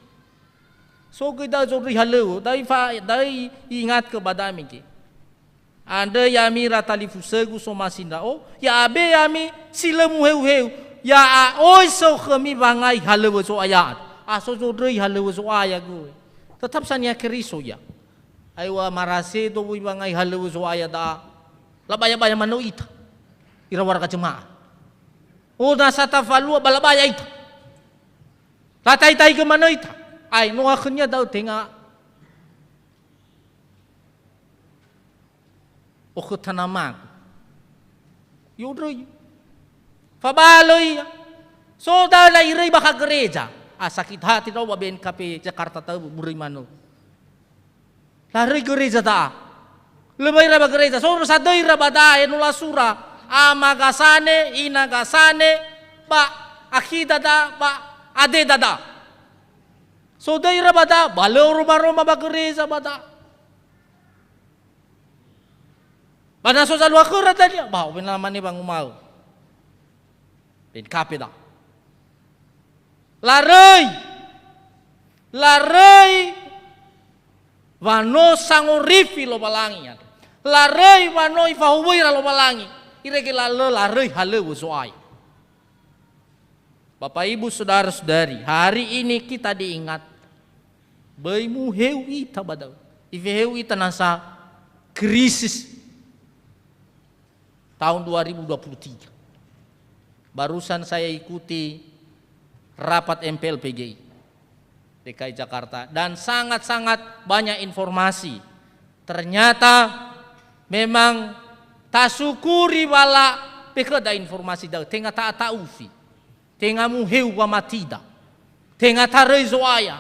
So göi da'ö zondröi halöŵö, da'ö fa-, da'ö ingatkö ba da'ö mege. Andrö ya'ami ira talifusögu somasi ndra'o, ya'abe ami si lö muheu-heu, ya'a'oi so khömi wangai halöŵö Zo'aya andrö. A so zondröi halöŵö Zo'aya göi. Tetap sa ania Keriso ia. Aeŵa marasedo wöi wangai halöŵö Zo'aya da'a. Labaya-baya manö ita. Ira warga jemaah. O, na sa tafalua ba labaya ita. Lataitaigö manö ita. Ae, no akhönia da'ö tenga okhö tanamagu. I'ondröi. Fabalö ia. So da'ö la'iröi bakha gereja. Ah, sakit hati ndra'o ba B N K P Jakarta ta'ö buröi manö. Laröi gereja da'a. Lö ba ira ba gereja. So sadöi ira ba da'a, e, no lasura. Ama Gasane, ina Gasane, ba akhi dada, ba ade dada. So döi ira ba da'a, ba lö oroma-roma ba gereja ba da'a. Ba na so zalua khöra dania, ba, obe na mane wanguma'ö. Ben kape da. Laröi. Laröi wa no sangorifi Lowalangi andrö. Laröi wa no ifahowöi ira Lowalangi. Irege la-, lö laröi halöŵö Zo'aya. Bapak Ibu, saudara-saudari, hari ini kita diingat, böi muheu ita ba da'ö. Ifeheu ita nasa krisis tahun dua ribu dua puluh tiga. Barusan saya ikuti rapat M P L P G I D K I Jakarta, dan sangat-sangat banyak informasi Ternyata memang tasukuri wala bekhöda informasi da'ö, tenga ta'ata'ufi, tenga muheu wamatida, tenga taröi Zo'aya.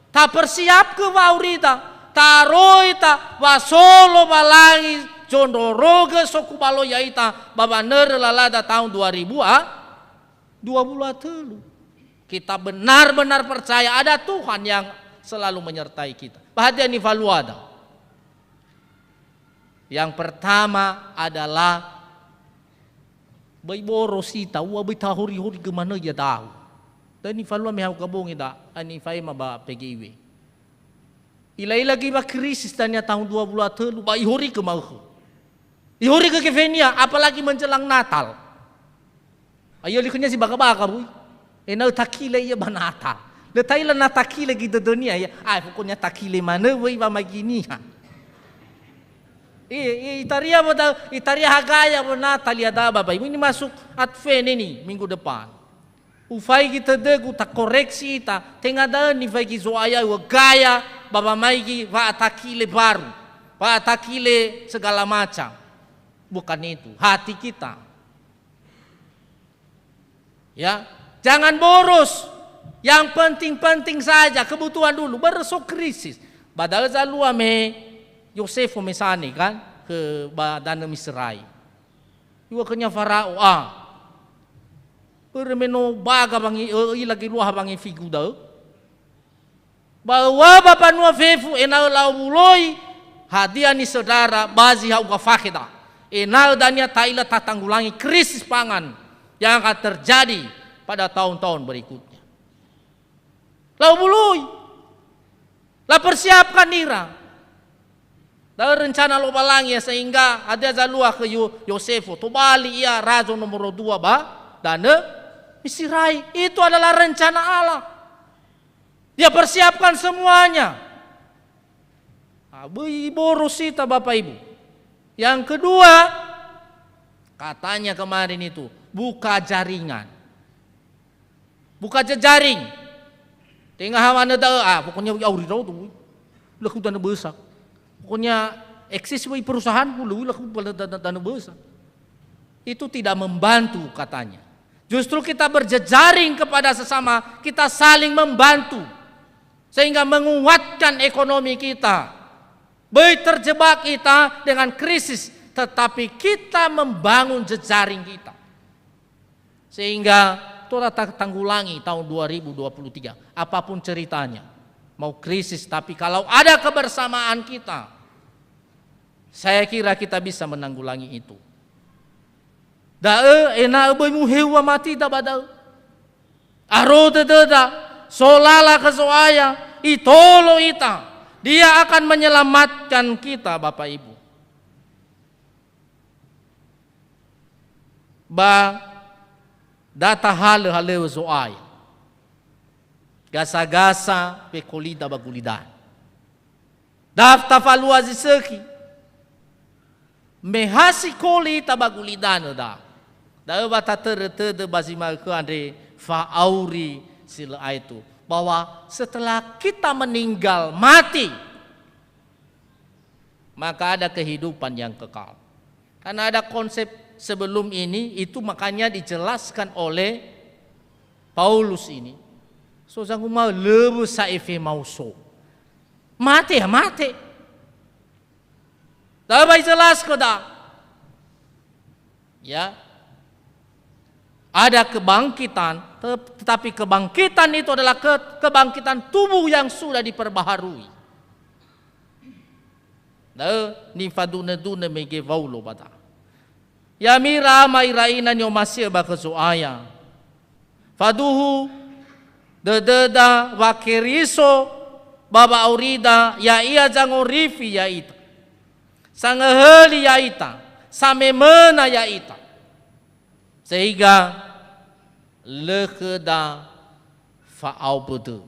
Tapersiapkö wa'aurida, taroi ta wa so Lowalangi zondrorogö sokubaloi ya'ita ba wanörö lalada tahun dua ribu a, dua puluh a tölu. Kita benar-benar percaya ada Tuhan yang selalu menyertai kita. Ba hadia nifaluada? Yang pertama adalah böi boros ita, ua böi tahori-hori gömanö iada'u. Da'ö nifalua me hau gabongi da, ani faema ba P G I W. Ila-ila göi wa krisis dania tahun dua puluh a tölu, ba ihorigö ma'ökhö. Ihorigö gefenia, apalagi menjelang Natal. Ayo likhönia si baka-baka, bui. Ena'ö takile ia ba Natal. Lö ta'ila na takile göi dödönia, ya. Ah, pokoknya takile manö wöi wamaigi niha. I, i, itaria wö da, itaria hagaya wö Natal ia da, Bapak Ibu. Ini masuk Advent ini, minggu depan. Ufaigi tödögu takoreksi ita, tenga da'ö nifaigi Zo'aya wö gaya ba wamaigi wa'atakile baru, wa'atakile segala macam. Bukan itu, hati kita. Ya, jangan boros. Yang penting-penting saja, kebutuhan dulu. Börö so krisis. Ba da'ö zalua me Yosefo mesane kan, ke ba danö Miserai. Iŵa'ö khönia Farao, "Ah, börö me no baga wangi-, ö, ö'ila geluaha wangefigu da'ö. Ba öŵa'ö ba mbanua fefu ena'ö la'owuloi hadia nisöndra ba zi ha'uga fakhe da. Ena'ö dania ta'ila tatanggulangi krisis pangan yang akan terjadi pada tahun-tahun berikutnya." La'owuloi. Lapersiapkan ira. Da'ö rencana Lowalangi, ya, sehingga hadia zalua khö Yo-, Yosefo, tobali ia razo nomoro dua ba danö Miserai. Itu adalah rencana Allah. Dia persiapkan semuanya. Ah, böi boros ita, Bapak Ibu. Yang kedua, katanya kemarin itu, buka jaringan. Buka jejaring. Tenga hawanö da'ö, ah, pokoknya auri raodo, wöi. Laku danö bösa. Pokoknya eksis wöi perusahaanku, wöi, laku danö, danö, danö bösa. Itu tidak membantu katanya. Justru kita berjejaring kepada sesama, kita saling membantu. Sehingga menguatkan ekonomi kita. Böi terjebak kita dengan krisis, tetapi kita membangun jejaring kita. Sehingga tola tatanggulangi tahun dua ribu dua puluh tiga. Apapun ceritanya, mau krisis, tapi kalau ada kebersamaan kita, saya kira kita bisa menanggulangi itu. Da'ö ena'ö böi muheu wamatida ba da'ö. Aro dödöda, solala khö Zo'aya, itolo ita. Dia akan menyelamatkan kita, Bapak Ibu. Ba da tahalö halöŵö Zo'aya. Gasa-gasa fekolida ba gulidanö. Da tafalua zi sökhi. Me ha sikoli ita ba gulidanö da. Da'ö wa tatörö tödö ba zi ma'ökhö andre fa'auri si lö aetu. Bahwa setelah kita meninggal mati, maka ada kehidupan yang kekal. Karena ada konsep sebelum ini, itu makanya dijelaskan oleh Paulus ini. So zangumaö löŵö sa efemauso. Mate ya mate. Da'ö wa ijelaskan da. Ya. Ada kebangkitan, te-, tetapi kebangkitan itu adalah ke-, kebangkitan tubuh yang sudah diperbaharui. Da'ö nifadunö-dunö mege Waulo ba da. Ya'ami ira ama ira ina ni'omasi'ö ba khö Zo'aya. Faduhu dödöda wa Keriso ba wa'aurida, ya'ia zangorifi ya'ita, sangöhöli ya'ita, samemöna ya'ita. Sehingga lö khöda fa'aombö dödö.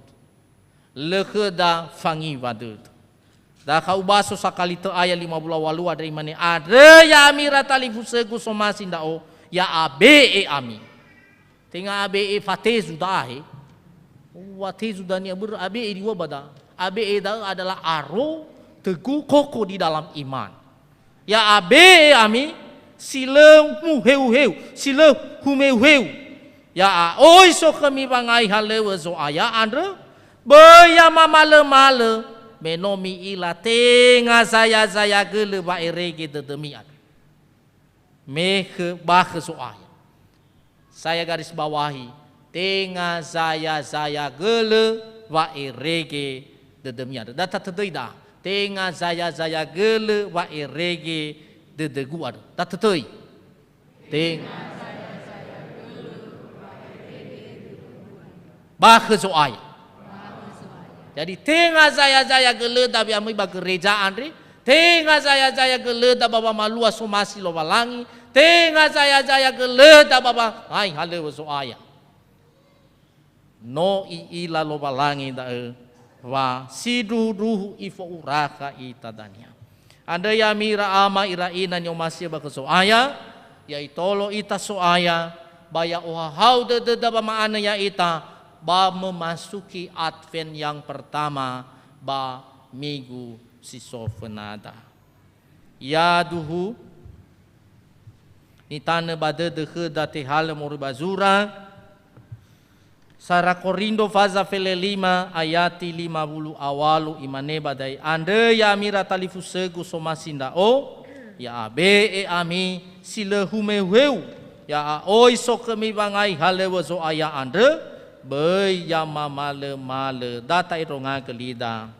Lö khöda fangiwa dödö. Dakha ubaso sakali tö ayat lima puluh walu andre imane, "Andrö ya'ami ira talifusögu somasi ndra'o, ya abe'e ami." Tenga abe'e fatezu da'e. Wa tezu dania börö abe'e diŵa'ö ba da. Abe'e da'ö adalah aro, Teguh kokoh di dalam iman. Ya'abe'e ami si lö muheu-heu, si lö humeu-heu. Ya'a'oi so khömi wangai halöŵö Zo'aya andrö, böi ya mamalö-malö, me no mi'ila tenga zaya-zaya gölö wa'erege dödömi andrö. Me khö, ba khö Zo'aya. Saya garis bawahi, tenga zaya-zaya gölö wa'erege dödömi andrö. Da tatödöi da, tenga zaya-zaya gölö wa'erege dödögu andrö. Da tatödöi. Tenga. Ba khö Zo'aya. Jadi, tenga zaya-zaya gölöda we'amöi ba gereja andre, tenga zaya-zaya gölöda ba wamalua somasi Lowalangi, tenga zaya-zaya gölöda ba wangai halöŵö Zo'aya. No i'ila Lowalangi da'ö wa sindruhundruhu ifo'urakha ita dania. Andrö ya'ami ira ama, ira ina ni'omasi'ö ba khö Zo'aya, ya itolo ita So'aya, ba ya ohahau dödöda ba ma'anö ya'ita, ba memasuki Advent yang pertama, ba minggu si so fönada. Yaduhu, nitanö ba dödö khöda tehalö moroi ba zura, Sara Korindo faza fele lima ayati lima wulu a walu, imane ba da'e, "Andrö ya'ami ira talifusögu somasi ndra'o, ya'abe'e ami si lö humeu-heu, ya'a'oi so khömi wangai halöŵö Zo'aya andrö, böi ya mamalö-malö." Da ta'endrongagö lida.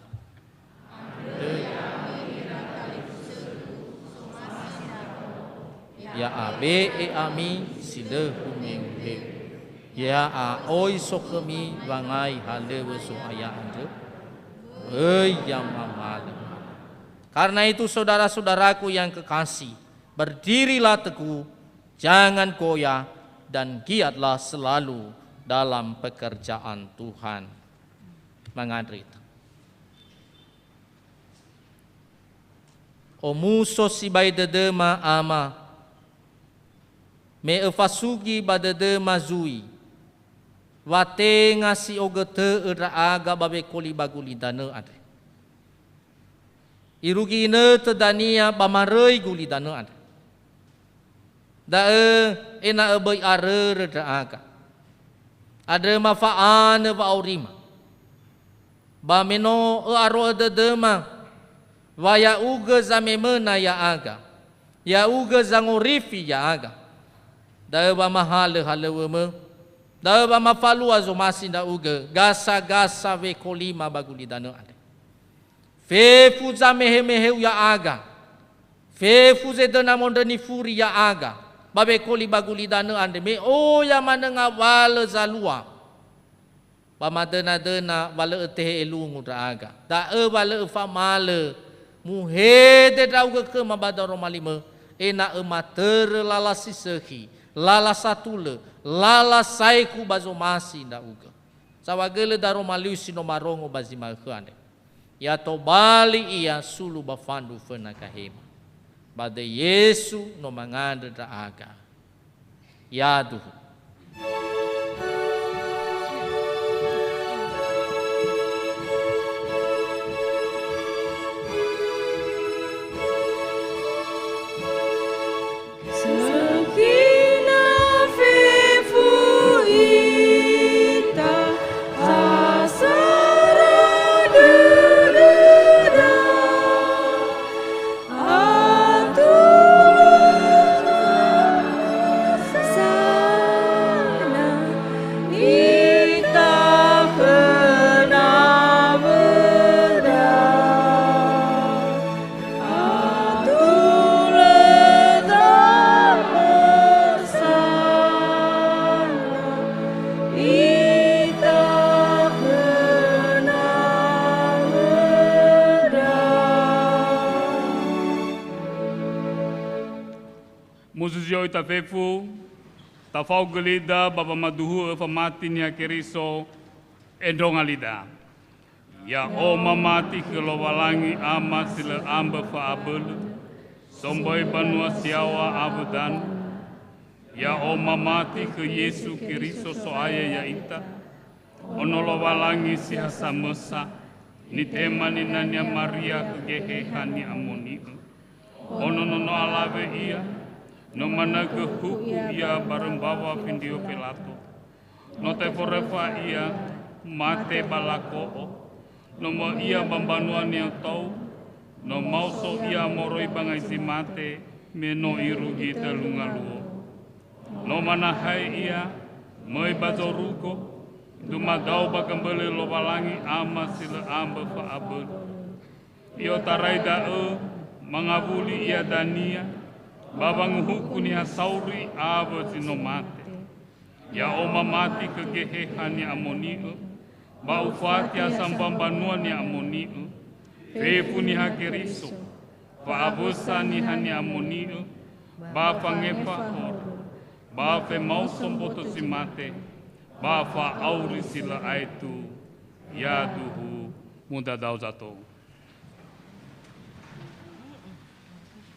Ya'abe'e ami si lö humeu-heu. Ya'a'oi so khömi wangai halöŵö Zo'aya andrö. Böi ya mamalö. Karena itu, saudara-saudaraku yang kekasih, berdirilah teguh, jangan goyah, dan giatlah selalu dalam pekerjaan Tuhan. Mangandrö ita. Omuso sibai dödöma, Ama, me öfasugi ba dödöma zui, wa tenga si ogötö'ö ndra'aga ba wekoli ba gulidanö andre. Irugi inötö dania ba maröi gulidanö andre. Da'ö ena'ö böi arörö ndra'aga. Andrö ma fa'anö wa'aurima. Ba me no ö'aro'ö dödöma, wa ya'ugö zamemöna ya'aga, ya'ugö zangorifi ya'aga. Da'ö wa mahalö halöŵömö, da'ö wa mafalua zomasi ndra'ugö, gasa-gasa wekolima ba gulidanö andre. Fefu zamehe-meheu ya'aga, fefu zedöna mondrö nifuri ya'aga, ba wekoli ba gulidanö andre, me oya manö ngawalö zalua. Ba madöna-döna wa lö ötehe elungu ndra'aga. Da'ö wa lö öfamalö, muhede ndra'ugö khöma ba daroma limö, ena'ö matörö lala si sökhi, lala satulö, lala saekhu ba zomasi ndra'ugö. Saohagölö daroma liu si no marongo ba zi ma'ökhö andre. Ya tobali ia sulu ba fandu föna gahema. Ba döi Yesu no mangandrö ndra'aga. Yaduhu. Sökhi na fefu ita, ha sara dödöda. Atulö sasana ita khö nawöda. Atulö zamösana ita khö nawöda. Muzizio ita fefu, tafaogö lida ba wamaduhu'ö famati Niha Keriso, endronga lida. Ya'o mamati khö Lowalangi Ama si lö ambö fa'abölö, somböi banua si yaŵa awö danö. Ya'o mamati khö Yesu Keriso So'aya ya'ita, Ono Lowalangi si ha samösa, Nitema ninania Maria khö Geheha Ni'amoni'ö. Ono nono alawe ia, no manö göhuku ia barö mbawa fendrua Felato. No teforöfa ia, mate ba lako'o. No möi ia ba mbanua ni'otou, no maoso ia moroi ba ngai zi mate, me no irugi tölu ngaluo. No manahae ia, möi ba zorugo, dumadao ba gambölö Lowalangi Ama si lö ambö fa'abölö. I'otarai da'ö, mangawuli ia dania, ba wanguhuku niha sauri awö zi no mate. Ya'o mamati khö Geheha Ni'amoni'ö, ba ufati ha sambua mbanua Ni'amoni'ö, fefu Niha Keriso, fa'awösa Niha Ni'amoni'ö, ba fangefa horö, ba femaoso mboto zi mate, ba fa'auri si lö aetu, yaduhu mudadao zato.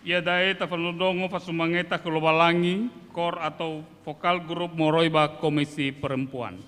Iada'e tafalondrongo fasumangeta khö Lowalangi, kor atau vokal grup moroi ba Komisi Perempuan.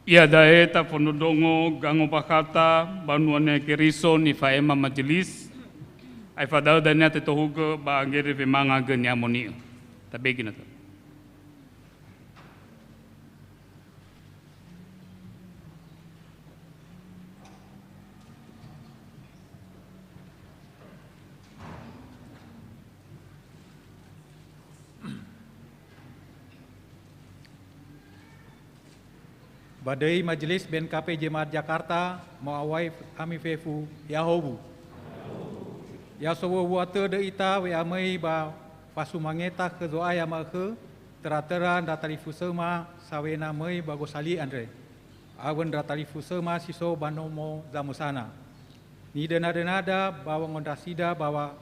Iada'e tafondrondrongo gangombakhata banua Niha Keriso nifa'ema majelis, aefa da'ö dania tetohugö ba angere wemanga gö ni'amoni'ö. Tabegi na tö. Ba döi Majelis B N K P Jemaat Jakarta, mo'awai ami fefu, ya'ahowu. Ya sowuawua tödö ita we'amöi ba fasumangeta khö Zo'aya ma'ökhö, töra-töra ndra talifusöma sawena möi ba gosali andre, awö ndra talifusöma si so ba nomo zamösana. Nidöna-dönada ba wangondrasida ba wa-,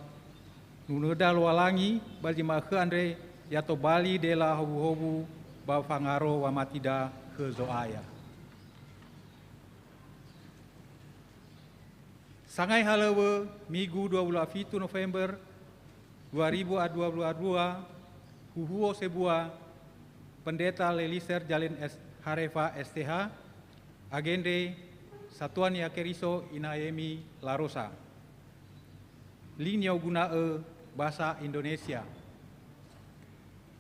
nunöda Lowalangi ba zi ma'ökhö andre, ya tobali dela howuhowu ba fangaro wamatida khö Zo'aya. Sangai halöŵö, Migu dua puluh fitu November dua ribu dua puluh dua, huhuo sebua, Pendeta Leliser Jalin S-, Harefa S T H, agendre Satuan Niha Keriso Inayemi Larosa. Link ni'oguna'ö bahasa Indonesia.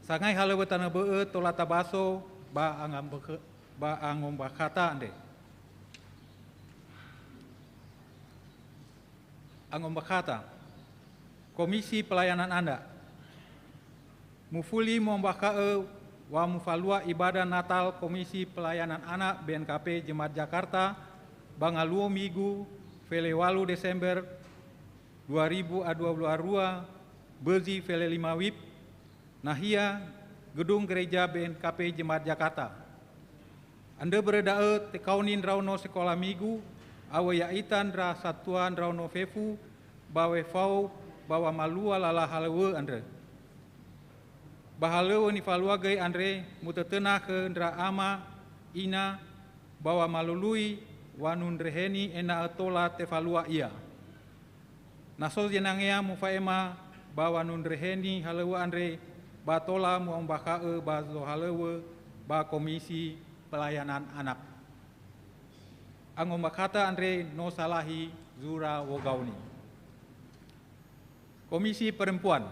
Sangai halöŵö tanö bö'ö tola tabaso ba angambakh-, ba angombakhata andre. Angombakhata. Komisi Pelayanan Anak. Mufuli mu'ombakha'ö wa mufalua ibadah Natal Komisi Pelayanan Anak B N K P Jemaat Jakarta ba ngaluo Migu, fele walu Desember dua ribu dua puluh dua, bözi fele lima WIB, nahia Gedung Gereja B N K P Jemaat Jakarta. Andrö börö da'ö tekaoni ndraono sekola Migu, awö ya'ita ndra satua ndraono fefu ba wefao ba wamalua lala halöŵö andrö. Ba halöŵö nifalua göi andre mutötöna khö ndra ama, ina, ba wamalului wanundreheni ena'ö tola tefalua ia. Na so zinangea mufa'ema ba wanundreheni halöŵö andre, ba tola mu'ombakha'ö ba zohalöŵö ba Komisi Pelayanan Anak. Angombakhata andre no salahi zura wogaoni. Komisi Perempuan.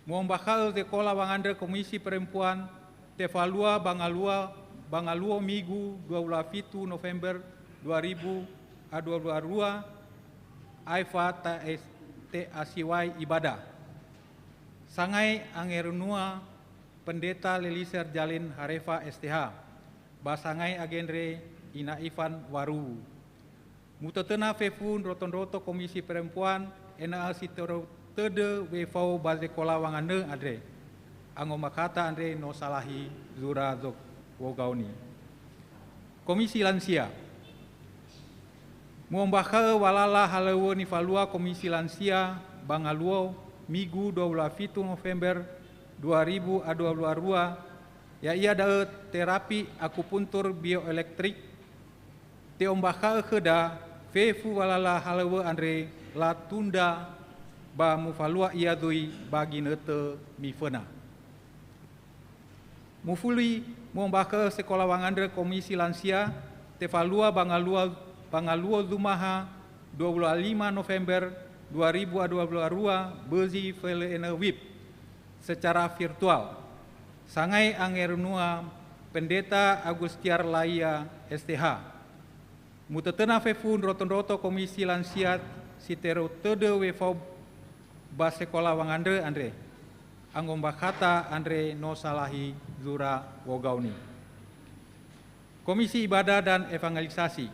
Mu'ombakha'ö sekola wangandrö Komisi Perempuan tefalua ba ngalua, ba ngaluo Migu dua puluh fitu November dua ribu dua puluh dua, aefa ta es-, te'asiwai ibadah. Sangai angerunua Pendeta Leliser Jalin Harefa S T H, ba sangai agendre Ina Ifan Waru. Mutötöna fefu ndroto-ndroto Komisi Perempuan ena'ö si terou tödö wefao ba sekola wangandrö andre. Angombakhata andre no salahi zura zo-, wogaoni. Komisi Lansia. Mu'ombakha'ö wa lala halöŵö nifalua Komisi Lansia ba ngaluo Migu dua puluh fitu November dua ribu dua puluh dua, ya'ia da'ö terapi akupuntur bioelektrik, te'ombakha'ö khöda fefu wa lala halöŵö andre latunda ba mufalua ia zui ba ginötö miföna. Mufuli mu'ombakha'ö sekola wangandrö Komisi Lansia tefalua ba ngalua, ba ngaluo Zumaha dua puluh lima November dua ribu dua puluh dua, bözi fele enö WIB, secara virtual. Sangai angerunua Pendeta Agustiar Laia S T H. Mutötöna fefu ndroto-ndroto Komisi Lansia si terou tödö wefao ba sekola wangandrö andre. Angombakhata andre no salahi zura wogaoni. Komisi Ibadah dan Evangelisasi.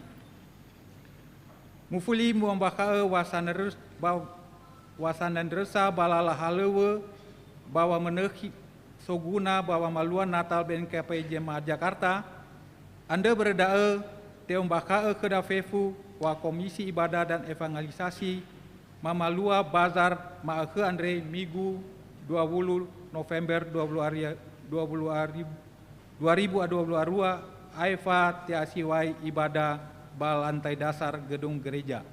Mufuli mu'ombakha'ö wa sanandrö-, ba-, wa sanandrösa ba lala halöŵö ba wamönökhi soguna ba wamalua Natal B N K P Jemaat Jakarta, andrö börö da'ö te'ombakha'ö khöda fefu wa Komisi Ibadah dan Evangelisasi mamalua bazar ma'ökhö andre Migu dua puluh November dua puluh ari-, dua puluh ari-, dua ribu dua puluh dua, aefa te'asiwai ibadah ba lantai dasar gedung gereja.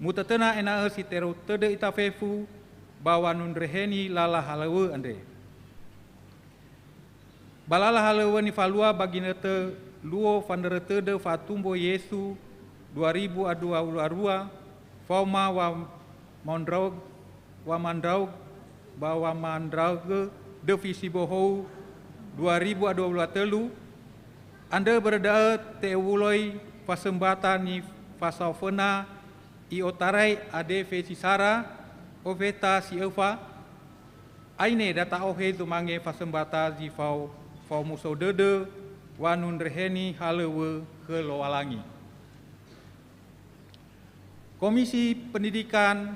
Mutötöna ena'ö si terou tödö ita fefu ba wanundreheni lala halöŵö andre. Ba lala halöŵö nifalua ba ginötö luo fanörö tödö fa'atumbo Yesu dua ribu a dua wulu a rua, faoma wa maondrao-, wa mandrao-, ba wa mandragö döfi sibohou dua ribu a dua wulu a tölu, andrö börö da'ö te'owuloi fasömbata nifasaoföna i'otarai adefe si sara, ofeta si öfa, aine da ta'ohe zumange fasömbata zi fao faomuso dödö wanundreheni halöŵö khö Lowalangi. Komisi Pendidikan,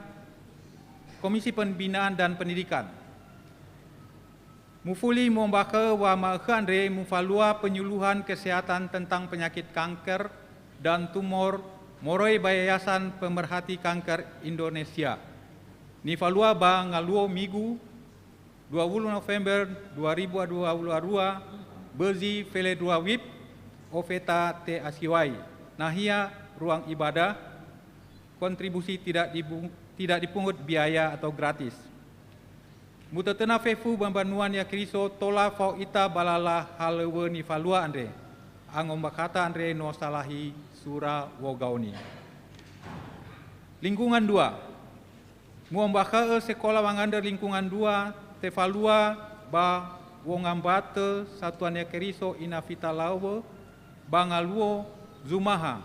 Komisi Pembinaan dan Pendidikan. Mufuli mu'ombakha'ö wama'ökhö andre mufalua penyuluhan kesehatan tentang penyakit kanker dan tumor moroi ba Yayasan Pemerhati Kanker Indonesia. Nifalua ba ngaluo Migu, dua wulu November dua ribu a dua wulu a rua, bözi fele dua wib, ofeta te asiwai, nahia ruang ibadah, kontribusi tidak dibu-, tidak dipungut biaya atau gratis. Mutötöna fefu ba mbanua Niha Keriso tola fao ita ba lala halöŵö nifalua andre. Angombakhata andre no salahi zura wogaoni. Lingkungan dua. Mu'ombakha'ö sekola wangandrö lingkungan dua tefalua ba wongambatö Satuan Niha Keriso Ina Fita Lawö ba ngaluo Zumaha,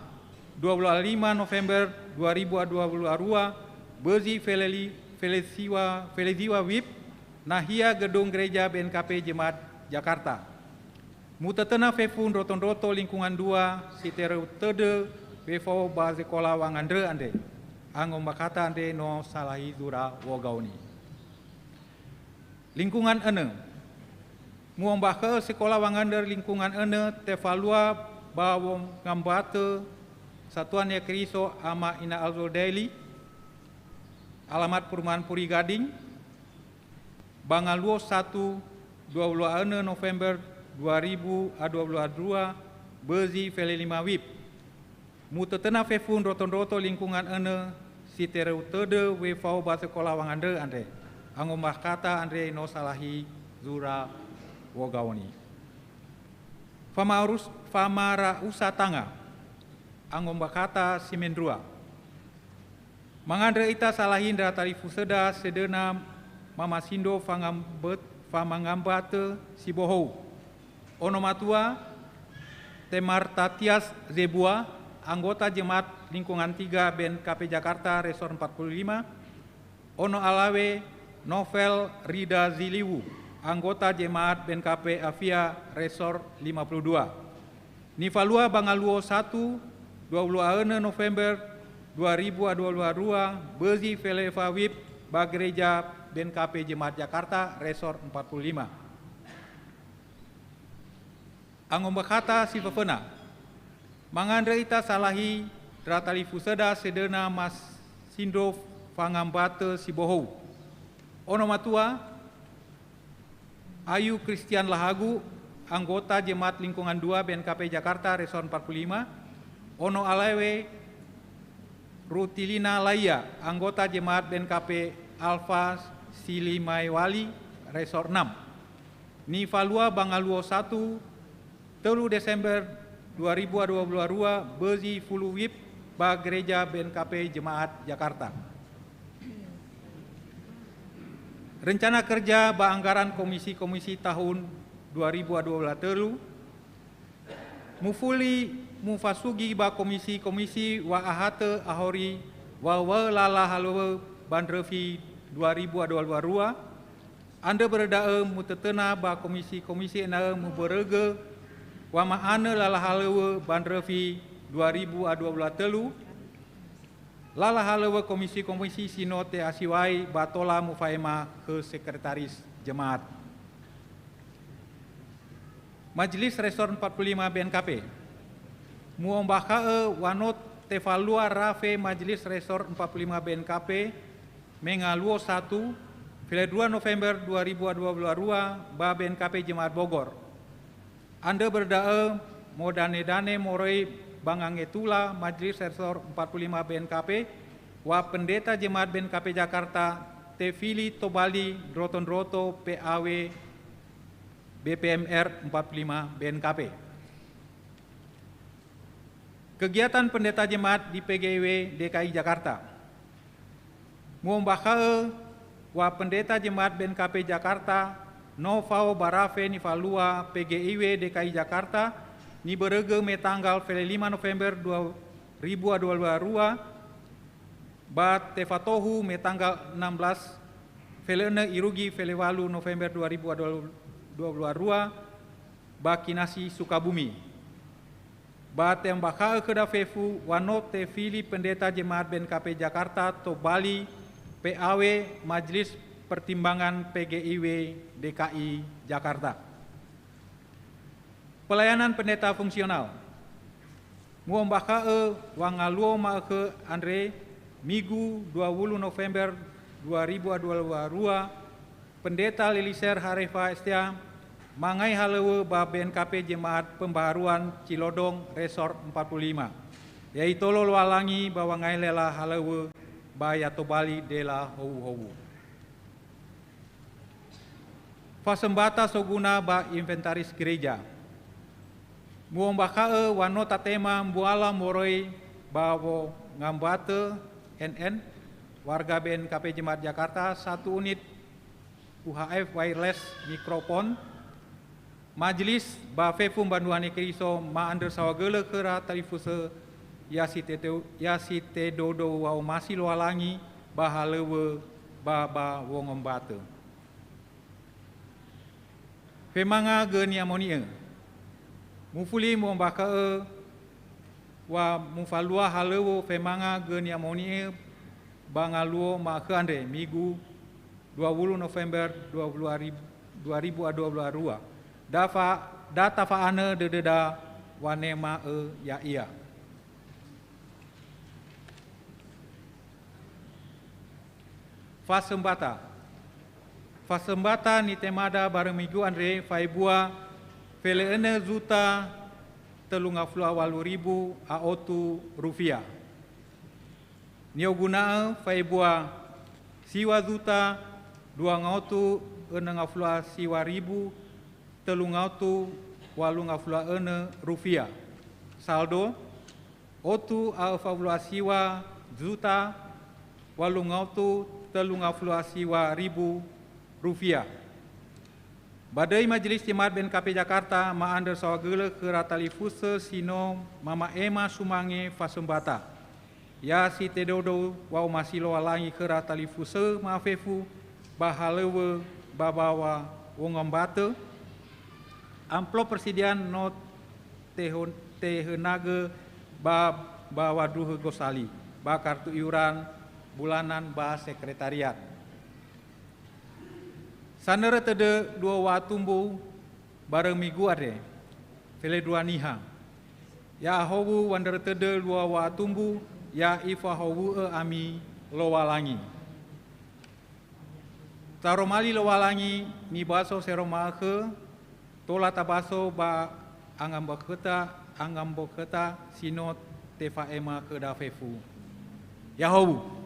dua puluh lima November dua ribu dua puluh dua, bözi feleli-, felesiwa-, feleziwa wib, nahia Gedung Gereja B N K P Jemaat Jakarta. Mutötöna fefu ndroto-ndroto lingkungan dua si teröu tödö wefao ba sekola wangandrö andre. Angombakhata andre no salahi zura wogaoni. Lingkungan önö. Mu'ombakha'ö sekola wangandrö lingkungan önö tefalua ba wongambatö Satuan Niha Keriso Ama Ina Alzo Daily, alamat Perumahan Puri Gading, ba ngaluo Satu, dua puluh enam November dua ribu dua puluh dua, bözi felelima wib. Mutötöna fefu ndroto-ndroto lingkungan önö si teröu tödö wefao ba sekola wangandrö andre. Angombakhata andre no salahi zura wogaoni. Famarus-, famara'usa tanga. Angombakhata si mendrua. Mangandrö ita salahi ndra talifusöda sedöna mamasindro fangamböt-, famangambatö si bohou. Ono matua, Temartatias Zebua, anggota Jemaat Lingkungan Tiga B N K P Jakarta, Resor empat puluh lima. Ono alawe, Novel Rida Ziliwu, anggota Jemaat B N K P Afia, Resor lima puluh dua. Nifalua ba ngaluo Satu, dua puluh enam November dua ribu dua puluh dua, bözi felefa wib ba Gereja B N K P Jemaat Jakarta, Resor empat puluh lima. Angombakhata si föföna. Mangandrö ita salahi ndra talifusöda sedöna masindro fangambatö si bohou. Ono matua, Ayu Christian Lahagu, anggota Jemaat Lingkungan Dua B N K P Jakarta, Resor empat puluh lima, ono alawe Rutilina Laia, anggota Jemaat B N K P Alfa Silimaewali, Resor enam. Nifalua ba ngaluo Satu, tölu Desember dua ribu dua puluh dua, bözi fulu wib ba Gereja B N K P Jemaat Jakarta. Rencana kerja ba anggaran komisi-komisi tahun dua ribu dua puluh telu, mufuli mufasugi ba komisi-komisi wa'ahatö ahori waŵa'ö lala halöŵö ba ndröfi dua ribu dua puluh dua, andrö börö da'ö mutötöna ba komisi-komisi ena'ö mubörögö wama'anö lala halöŵö ba ndröfi dua ribu dua puluh telu, lala halöŵö komisi-komisi si no te'asiwai ba tola mufa'ema khö sekretaris jemaat. Majelis Resor empat puluh lima B N K P. Mu'ombakha'ö wa no tefalua rafe Majelis Resor empat puluh lima B N K P, me ngaluo Satu, fele dua November dua ribu dua puluh dua, ba B N K P Jemaat Bogor. Andrö börö da'ö, modane-dane moroi ba ngangetula Majelis Resor empat puluh lima B N K P, wa Pendeta Jemaat B N K P Jakarta, tefili tobali ndroto-ndroto P A W B P M R empat puluh lima B N K P. Kegiatan Pendeta Jemaat di P G I W D K I Jakarta. Mu'ombakha'ö wa Pendeta Jemaat B N K P Jakarta no fao ba rafe nifalua P G I W D K I Jakarta, nibörögö me tanggal fele lima November dua ribu dua puluh dua, ba tefatohu me tanggal enam belas, felö'önö irugi fele walu November dua ribu dua puluh dua, ba Kinasi Sukabumi. Ba te'ombakha'ö khöda fefu wa no tefili Pendeta Jemaat B N K P Jakarta tobali P A W Majelis Pertimbangan P G I W D K I Jakarta. Pelayanan Pendeta Fungsional. Mu'ombakha'ö wa ngaluo ma'ökhö andre, Migu dua puluh November dua ribu dua puluh dua, Pendeta Liliser Harefa Estea mangai halöŵö ba B N K P Jemaat Pembaharuan Cilodong Resort empat puluh lima. Ya'itolo Lowalangi ba wangai lela halöŵö ba ya tobali dela howuhowu. Fasömbata soguna ba inventaris gereja. Mu'ombakha'ö wa no tatema mbuala moroi ba wongambatö N N, warga B N K P Jemaat Jakarta, satu unit U H F wireless mikrofon, majelis ba fefu mbanua Niha Keriso ma'andrö saohagölö khöra talifusö ya si tedo-, ya si tedodo wa'omasi Lowalangi ba halöŵö ba ba wongambatö. Femanga gö ni'amoni'ö. Mufuli mu'ombakha'ö wa mufalua halöŵö femanga gö ni'amoni'ö ba ngaluo ma'ökhö andre, Migu dua puluh November dua puluh ari-, dua ribu dua puluh dua. Da fa-, da tafa'anö dödöda wanema'ö ya'ia. Fasömbata. Fasömbata nitemada barö Migu andre faebua felö'önö zuta tölu ngafulu a walu ribu a otu rufia. Ni'oguna'ö faebua siwa zuta dua ngaotu önö ngafulu a siwa ribu tölu ngaotu walu ngafulu a önö rufia. Saldo, otu a öfa wulu a siwa zuta walu ngaotu tölu ngafulu a siwa ribu rufia. Ba döi Majelis Jemaat B N K P Jakarta ma'andrö saohagölö khöra talifusö si no mama'ema sumange fasömbata. Ya si tedodo wa'omasi Lowalangi khöra talifusö ma'afefu ba halöŵö ba bawa wongambatö. Amplop persediaan no teho-, tehönagö ba, ba wandruhö gosali, ba kartu iuran bulanan ba sekretariat. Sanörö tödö luo wa'atumbu barö Migu andre, felendrua niha. Ya'ahowu wandrörö tödö luo wa'atumbu, ya ifahowu'ö ami Lowalangi. Taromali Lowalangi nibaso sero ma'ökhö, tola tabaso ba angambakhöta, angambakhöta si no tefa'ema khöda fefu. Ya'ahowu.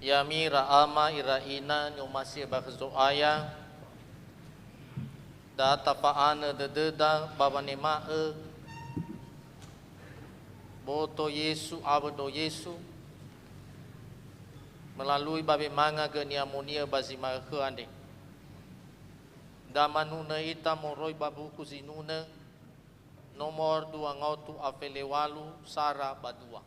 Ya'ami ira ama, ira ina, ni'omasi'ö ba khö Zo'aya, da tafa'anö dödöda ba wanema'ö boto Yesu awö ndro Yesu, melalui ba wemanga gö ni'amoni'ö ba zi ma'ökhö andre. Da manunö ita moroi ba buku zinunö, nomor dua ngaotu a fele walu sara ba dua.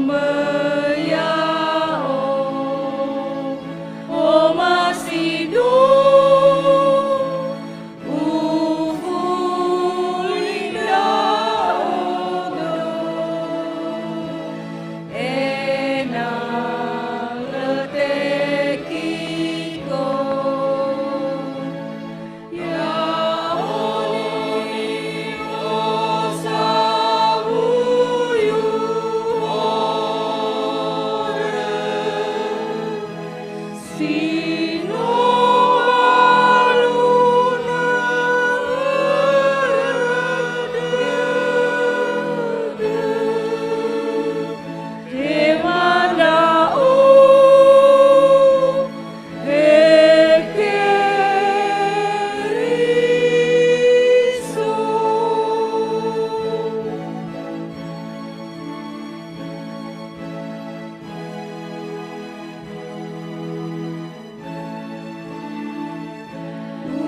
Möi ya'o, omasi du, ufuli ndra'odo, ena'ö lö tekiko. Ya'oni osawuyu horö, si no alunö dödö. Tema ndra'o, he Keriso.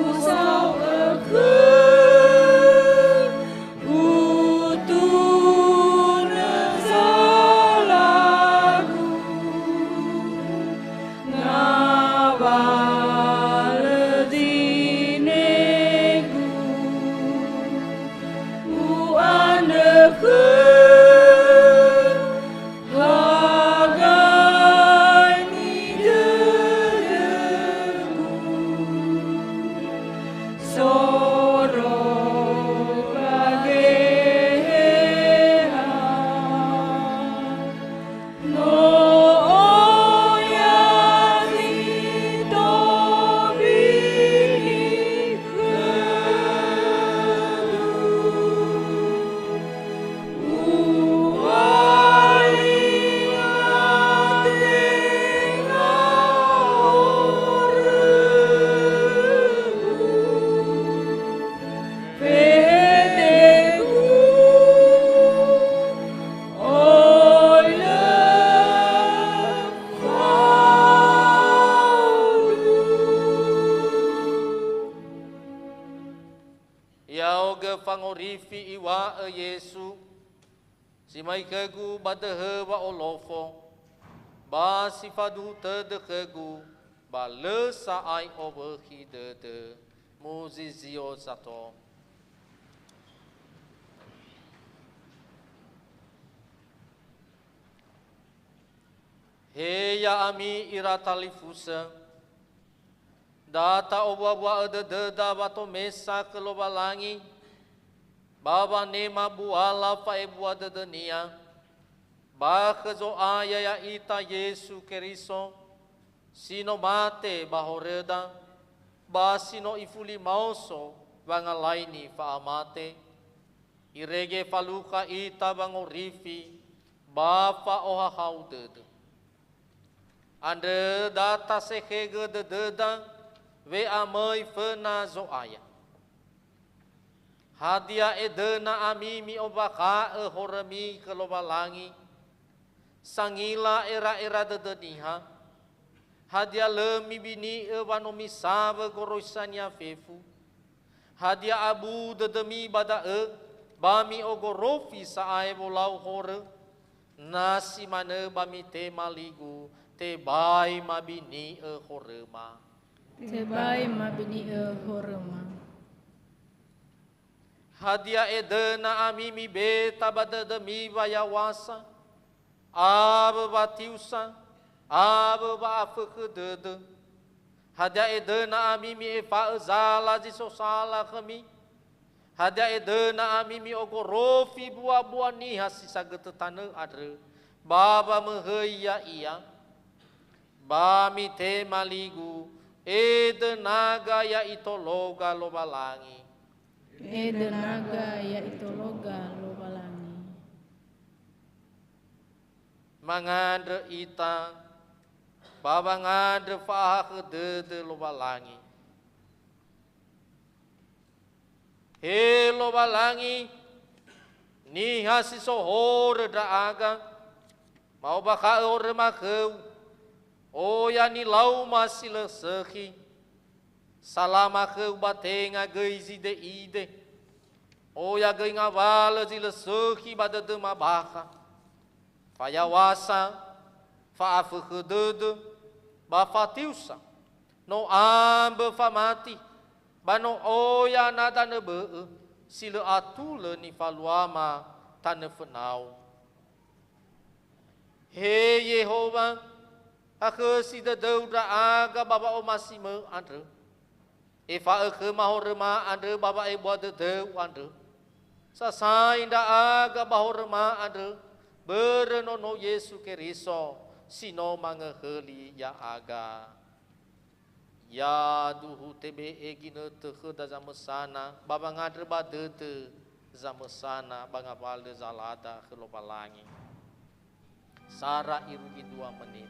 Usao'ö khö utunö zalagu, ngawalö zinegu, u'andrö khö Hagai nidödögu, soroi ba Geheha. No oya zi tobini khögu. Ya'ohagö fangorifi iŵa'ö Yesu, si mai khögu ba döhö wa'olofo, ba si faduhu tödö khögu, ba lö sa'ae owökhi dödö. Muzizio sato. He ya'ami ira talifusö, da ta'owuawua'ö dödöda wa tomesa khö Lowalangi, ba wanema buala fa'ebua dödö-Nia, ba khö Zo'aya ya'ita Yesu Keriso, si no mate ba horöda, ba si no ifuli maoso wangalaini fa'amate, irege falukha ita wangorifi ba fa'ohahau dödö. Andrö da tasekhegö dödöda we'amöi föna Zo'aya. Hadia edöna ami mi'ombakha'ö horömi khö Lowalangi, sangila era'era dödö niha? Hadia lö mibini'ö wa no misawö goroisa-Nia fefu? Hadia abu dödömi ba da'ö, ba mi'ogorofi sa'ae wolau horö? Na si manö ba mitema ligu, tebai mabini'ö horöma. Tebai mabini'ö horöma. Hadia edöna ami mibeta ba dödömi wayaw̃asa, awö watiusa, awö wa'afökhö dödö? Hadia edöna ami mi'efa'ö zala zi so sala khömi? Hadia edöna ami mi'ogorofi buabua niha si sagötö tanö andrö, ba wamöhöi ya'ia? Ba mitema ligu, edönaga ya'itologa Lowalangi. Edönaga ya'itologa Lowalangi. Mangandrö ita, ba wangandrö fa'ahakhö dödö Lowalangi. He Lowalangi, niha si so horö ndra'aga, ma'ombakha'ö horöma khöu, oya nilauma si lö sökhi, salama khöu ba tenga göi zide'ide, oya göi ngawalö zi lö sökhi ba dödöma bakha. Fayaŵasa, fa'afõkhõ dödö, ba fatiusa, no ambö famati, ba no oya na danö bö'ö si lö atulö nifaluama tanö fönau. He Yehowa, akhösi dödöu ndra'aga ba wa'omasimö andrö. Efa'ö khöma horöma andrö ba wa'ebua dödöu andrö. Sasai ndra'aga ba horöma andrö, börö Nono Yesu Keriso si no mangöhöli ya'aga. Yaduhu tebe'e ginötö khöda zamösana, ba wangandrö ba dödö zamösana ba ngawalö zalada khö Lowalangi. Sara irugi dua menit.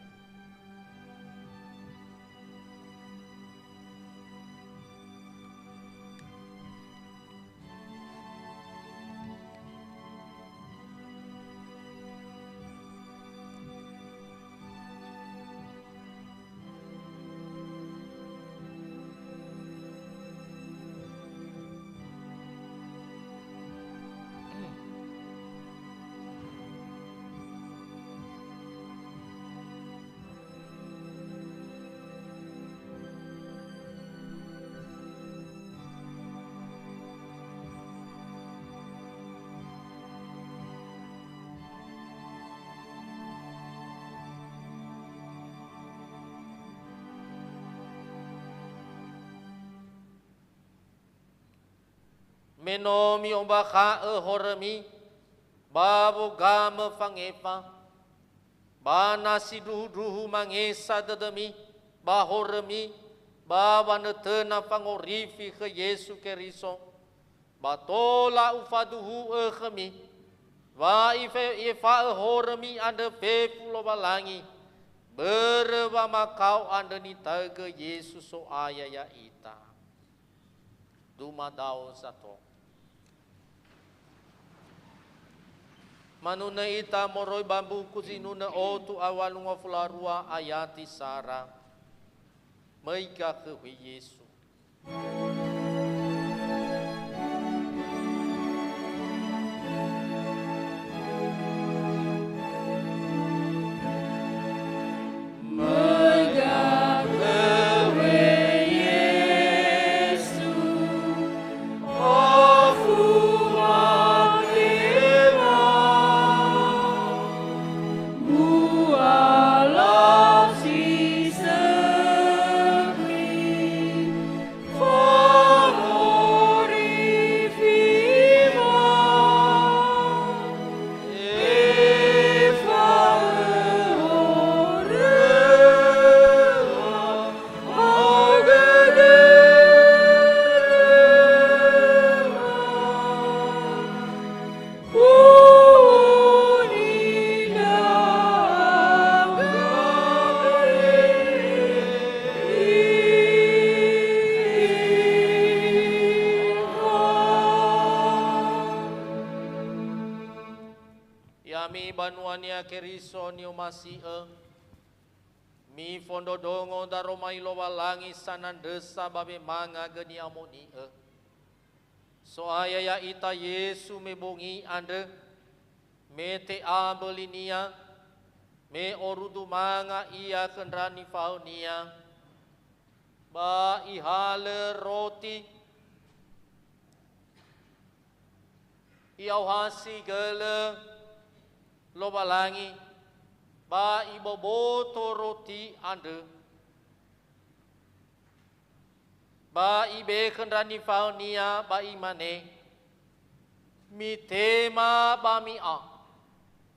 Me no mi'ombakha'ö horömi ba wogamö fangefa, ba na sindruhundruhu mangesa dödömi ba horömi ba wanötöna fangorifi khö Yesu Keriso, ba tola ufaduhu'ö khömi, wa ife-, ifa'ö horömi andrö fefu Lowalangi, börö wamakao andrö nitaögö Yesu So'aya ya'ita. Dumadao sato. Manunö ita moroi ba mbuku Zinunö otu awalungo fularua ayati sara. Möi gakhöhui Yesu. Ya'ami banua-Nia Keriso ni'omasi'ö, mifondrondrongo daroma Lowalangi sanandrösa ba wemanga gö ni'amoni'ö. So'aya ya'ita Yesu me bongi andrö, me te'a mböli-Nia, me orudu manga Ia khö ndra nifaõ-Nia, ba Ihalö roti, I'aohasi gölö Lowalangi, ba Iboboto roti andrö. Ba Ibe'e khö ndra nifaõ-Nia ba Imane, "Mitema ba mi'a,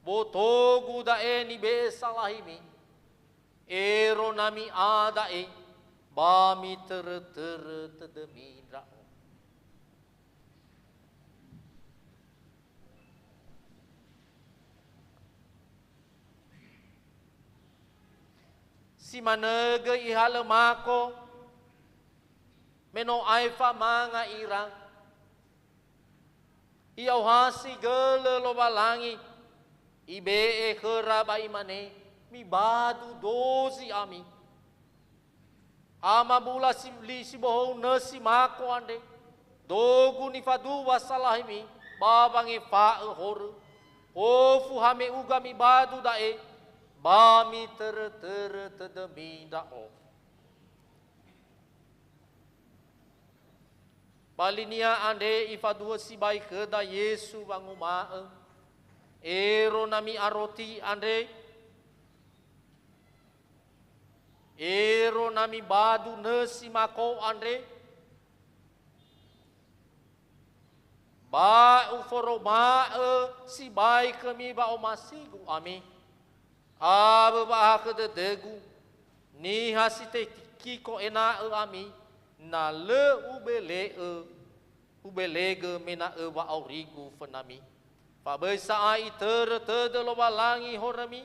boto-Gu da'e nibe'e salahimi. Ero na mi'a da'e, ba mitörö-törö tödömi Ndra'o." Si manö göi Ihalö Mako, me no aefa manga ira, I'aohasi gölö Lowalangi, Ibe'e khöra ba Imane, "Mibadu dozi ami." Ama mbula si-, li sibohou nösi mako andre, do-Gu nifaduwa salahimi ba wangefa'ö horö. Ofu hame'uga mibadu da'e, ba mitörö-törö tödömi ndra'o. Ba linia andre ifaduhö sibai khöda Yesu wanguma'ö, "Ero na mi'aroti andre, ero na mibadu nösi mako andre, ba uforoma'ö sibai khömi wa'omasigu ami, awö wa'ahakhö dödögu, niha si tekiko ena'ö ami, na lö ubele'ö, ubelegö mena'ö wa'aurigu fönami. Fa böi sa'ae itörö tödö Lowalangi horömi,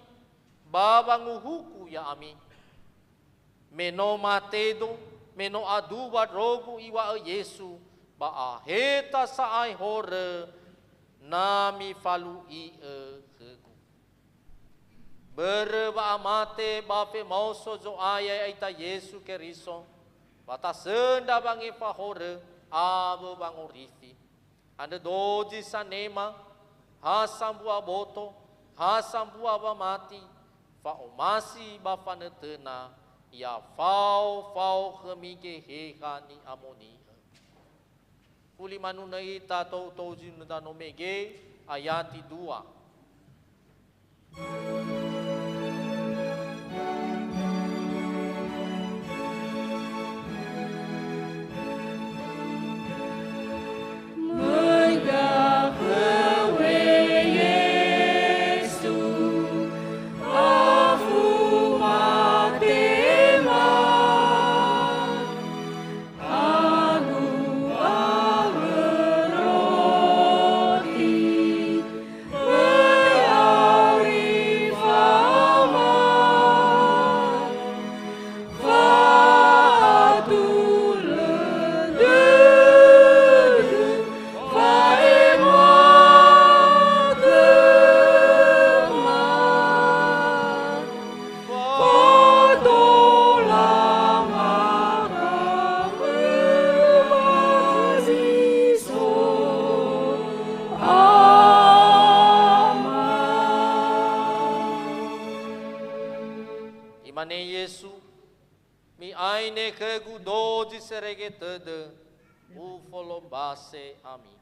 ba wanguhuku ya'ami. Me no matedo, me no aduwa ndrogu iŵa'ö Yesu, ba aheta sa'ae horö na mifalu'i'ö khögu." Börö wa'amate ba femaoso Zo'aya ya'ita Yesu Keriso, ba tasöndra wangefa horö awö wangorifi. Andrö dozi sanema, ha sambua boto, ha sambua wamati, fa'omasi ba fanötöna, ya fao-fao khömi Geheha Ni'amoni'ö. Fuli manunö ita tou-tou zinunö danö mege, ayati dua. Möi gaföwe Yesu, afu matema. Agu awö roti, möi auri faoma, fa'atulö dödö, fa'ema khöma. Fatola maka ba zi so Ama. Imane Yesu, "Mi'aine khögu dozi serege tödö, ufolombase ami."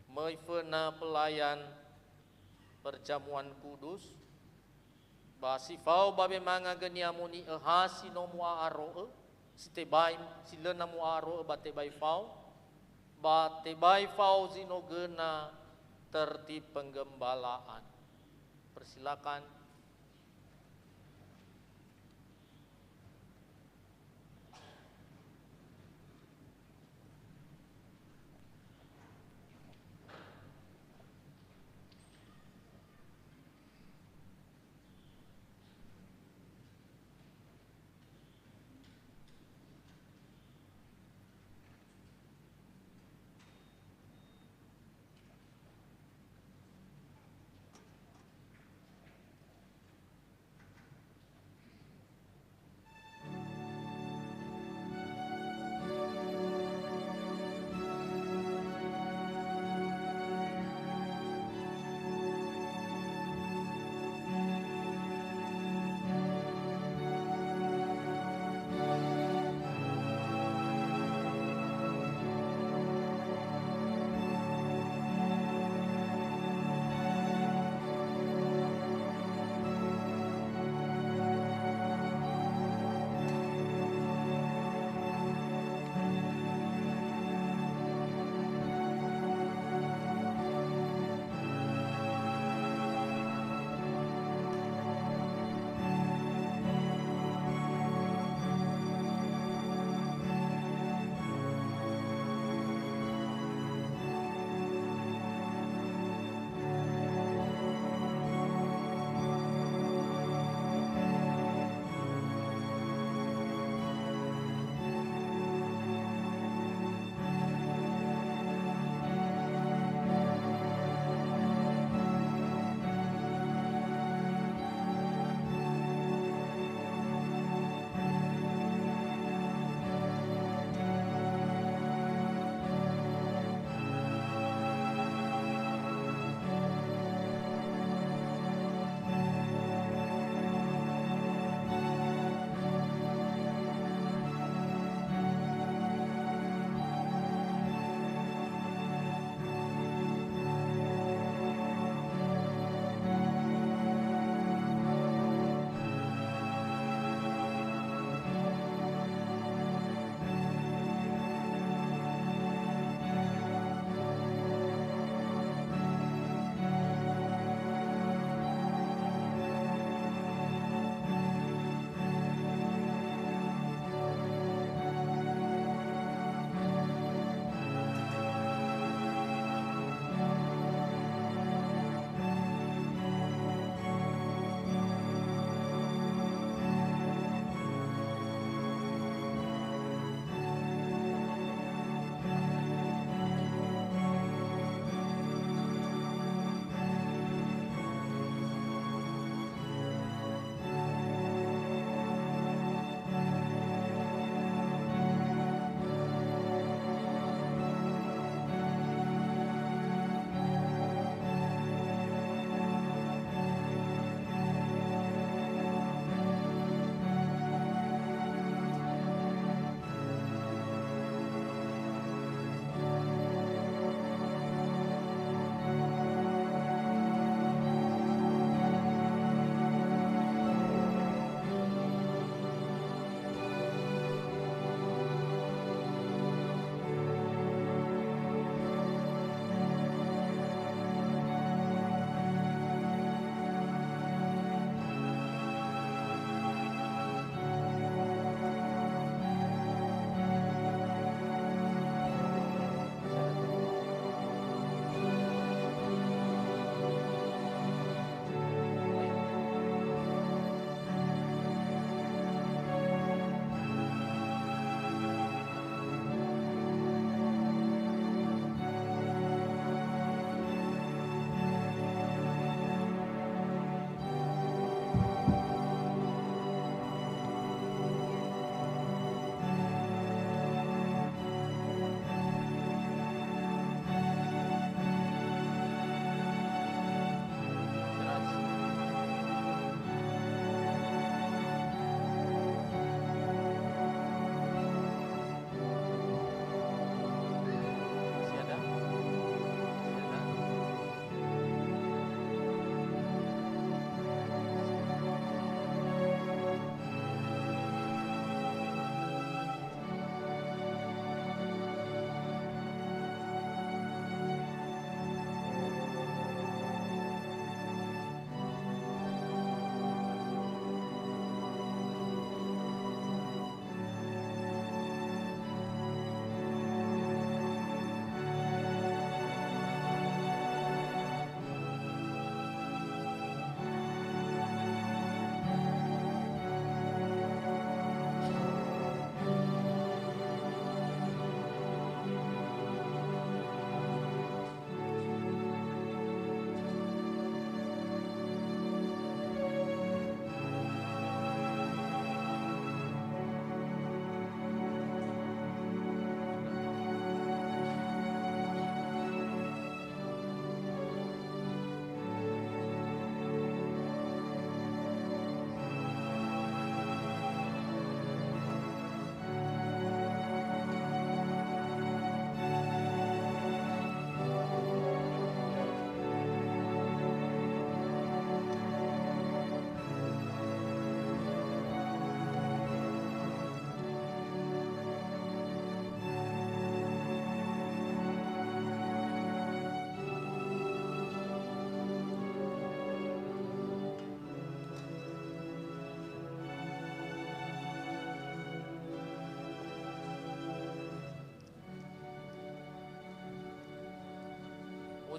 Möi föna pelayan Perjamuan Kudus, ba si fao ba wemanga gönia moni'ö ha si no mu'a'aro'ö, si tebai, si lö na mu'a'aro'ö ba tebai fao, ba tebai fao zi no göna tertib penggembalaan. Persilakan.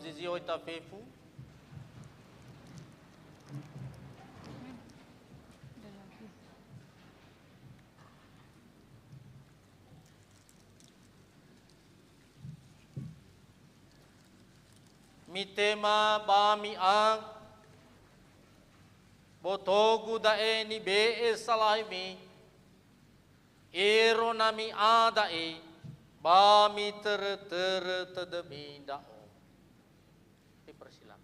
Zizio ita fefu. Mitema ba mi'a, botogu da'e nibe'e salahimi, ero na mi'a da'e, ba mitörö-törö tödömi ndra'o. Dipersilakan.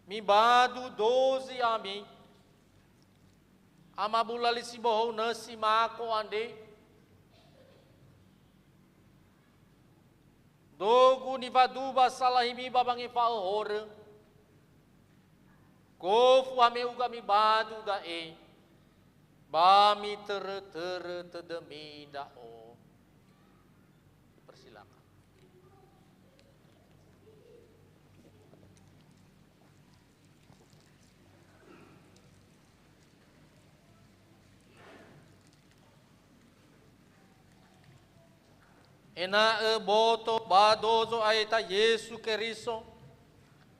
Mibadu dozi ami, amabulali si bohou nösi mako andre, dogu nifaduba salahimi ba wangefa'ö horö, gofu hame'uga mibadu da'e, ba mitörö-törö tödömi ndra'o. Persilakan. Ena'ö boto ba do Zo'aita Yesu Keriso,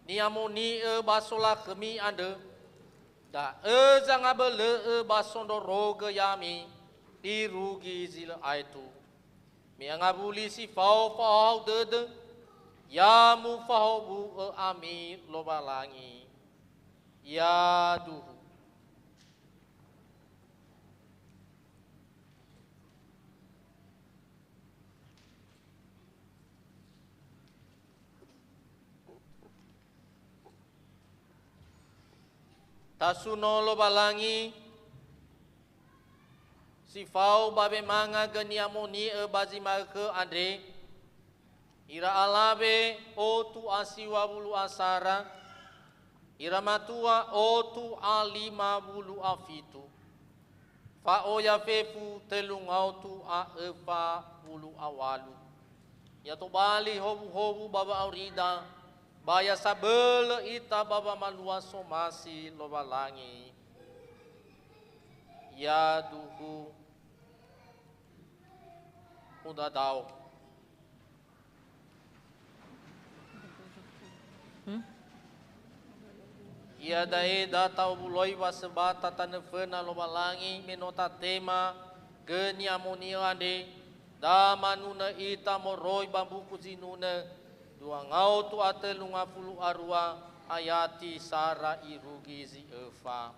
ni'amoni'ö ba solakhömi andrö, da'ö zangabölö'ö ba sondrorogö ya'ami irugi zi lö aetu. Me angawuli si fao fa'ohahau dödö, ya mufahowu'ö ami Lowalangi. Yaduhu. Tasuno Lowalangi si fao ba wemanga gö ni'amoni'ö ba zi ma'ökhö andre, ira alawe otu a siwa wulu a sara, ira matua otu a lima wulu a fitu, fa'oya fefu tölu ngaotu a öfa wulu a walu. Ya tobali howuhowu ba wa'aurida, ba ya sabölö ita ba wamalua somasi Lowalangi. Yaduhu. Udadao. Hmm? Iada'e da ta'owuloi wasömbata tanö föna Lowalangi me no tatema gö ni'amoni'ö andre, da manunö ita moroi ba mbuku zinunö dua ngaotu a tölu ngafulu a rua ayati sara irugi zi öfa.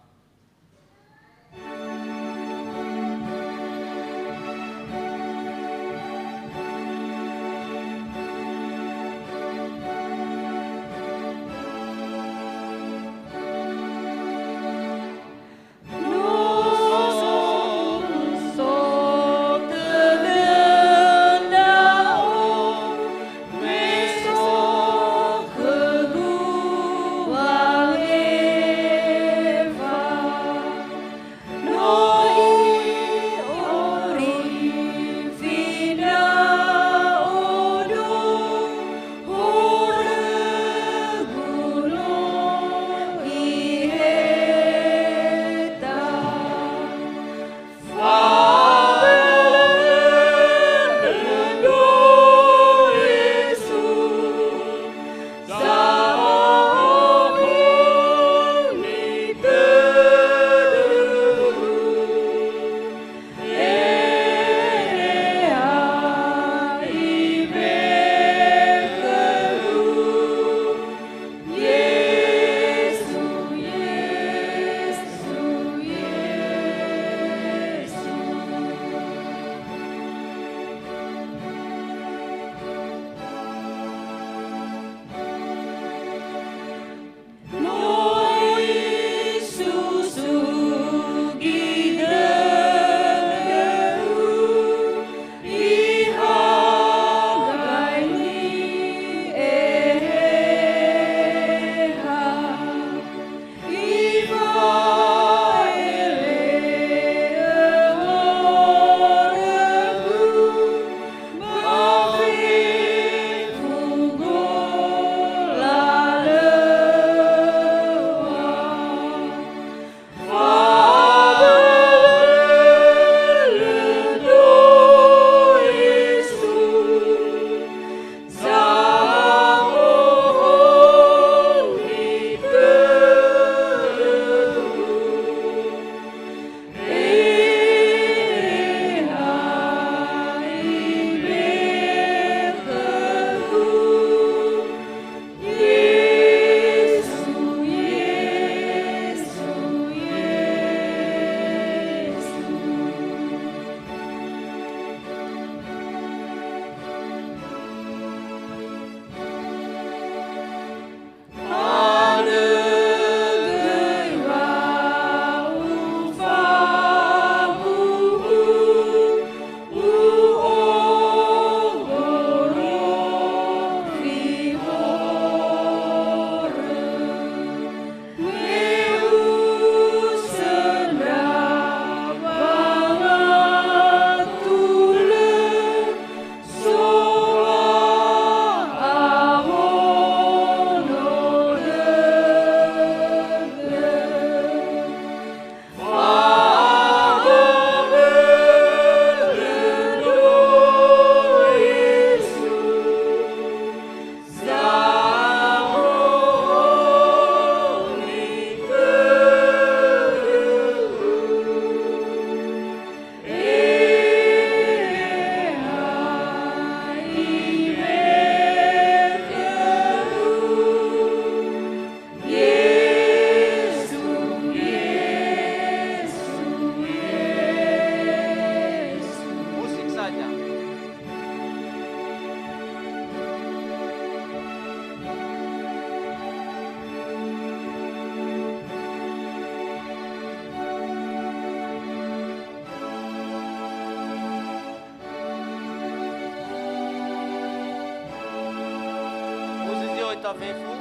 Fefu.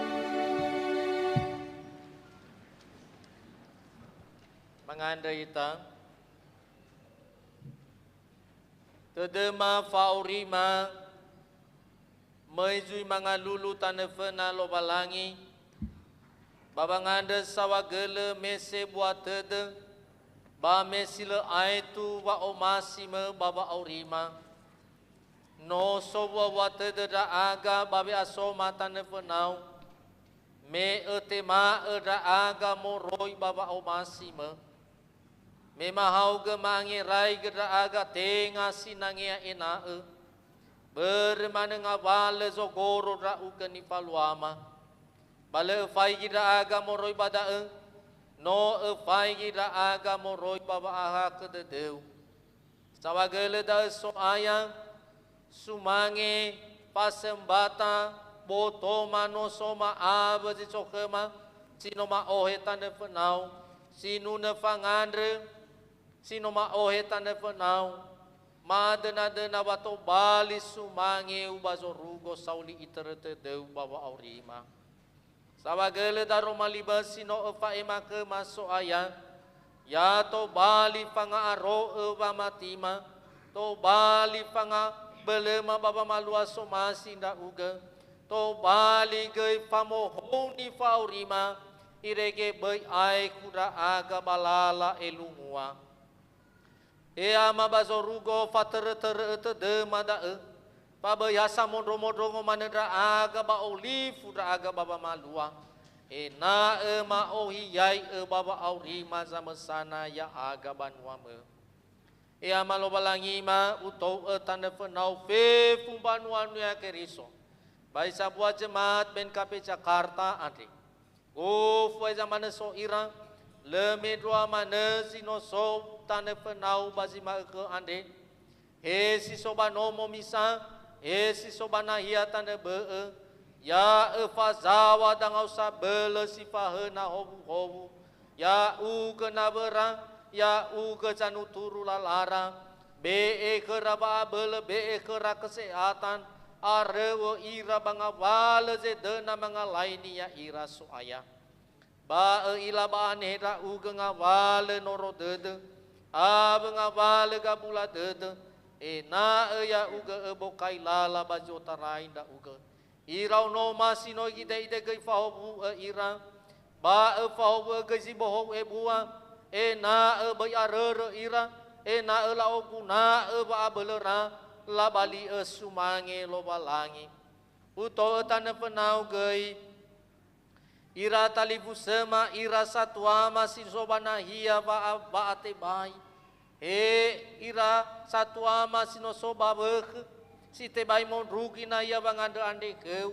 Mangandrö ita. Tödöma fa'aurima, möi zui mangalulu tanö föna Lowalangi, ba wangandrö saohagölö me sebua tödö, ba me si lö aetu wa'omasimö ba wa'aurima. No sowuawua tödö ndra'aga ba we'asoma tanö fönau, me ötema'ö ndra'aga moroi ba wa'omasimö. Me mahaogö ma'angeraigö ndra'aga tenga sinangea ena'ö, börö manö ngawalö zogoro ndra'ugö nifaluama. Ba lö öfaigi ndra'aga moroi ba da'ö, no öfaigi ndra'aga moroi ba wa'ahakhö dödöu. Saohagölö da'ö So'aya, sumange, fasömbata, botoma, nosoma awö zi so khöma, si no ma'ohe tanö fönau, sinunö fangandrö, si no ma'ohe tanö fönau, ma'adönadöna wa tobali sumange-U ba zorugo sauli itörö tödöu ba wa'aurima. Saohagölö daroma libösi no öfa'ema khöma So'aya, ya tobali fanga'aro'ö wamatima, tobali fangabölöma ba wamalua somasi ndra'ugö, tobali göi famohouni fa'aurima, irege böi aekhu ndra'aga ba lala elungua. He Ama ba zorugo, fatörötörö'ö tödöma da'ö, fa böi ha samondromondrongo manö ndra'aga ba olifu ndra'aga ba wamalua, ena'ö ma'ohiyai'ö ba wa'aurima zamösana ya'aga banua-Mö. He Ama Lowalangima, utou'ö tanö fönau fefu mbanua-Mu ya Keriso, ba zi sambua jemaat B N K P Jakarta andre. Gofu heza manö so ira, lö mendrua manö zi no so tanö fönau ba zi ma'ökhö andre. He si so ba nomo misa, he si so ba nahia tanö bö'ö, ya öfazaŵa dangau sabölö si fahöna howuhowu, ya'ugö nawöra, ya'ugö zanuturu lalara, be'e khöra wa'abölö, be'e khöra kesehatan, aröu'ö ira ba ngawalö zedöna mangalaini ya'ira So'aya. Ba ö'ila ba anehe ndra'ugö ngawalö noro dödö, awö ngawalö gabula dödö, ena'ö ya'ugö öbokai lala ba zi otarai ndra'ugö. Iraonoma si no i'ide'ide göi fahowu'ö ira, ba öfahowu'ö göi zi bohou ebua, ena'ö böi arörö ira, ena'ö la'oguna'ö wa'abölöra, labali'ö sumange Lowalangi. Uto'ö tanö fönau göi, ira talifusöma, ira satuama si so ba nahia wa'a-, wa'atebai. He ira satuama si no so ba wökhö, si tebai mondrugi nahia wangandrö andre khöu,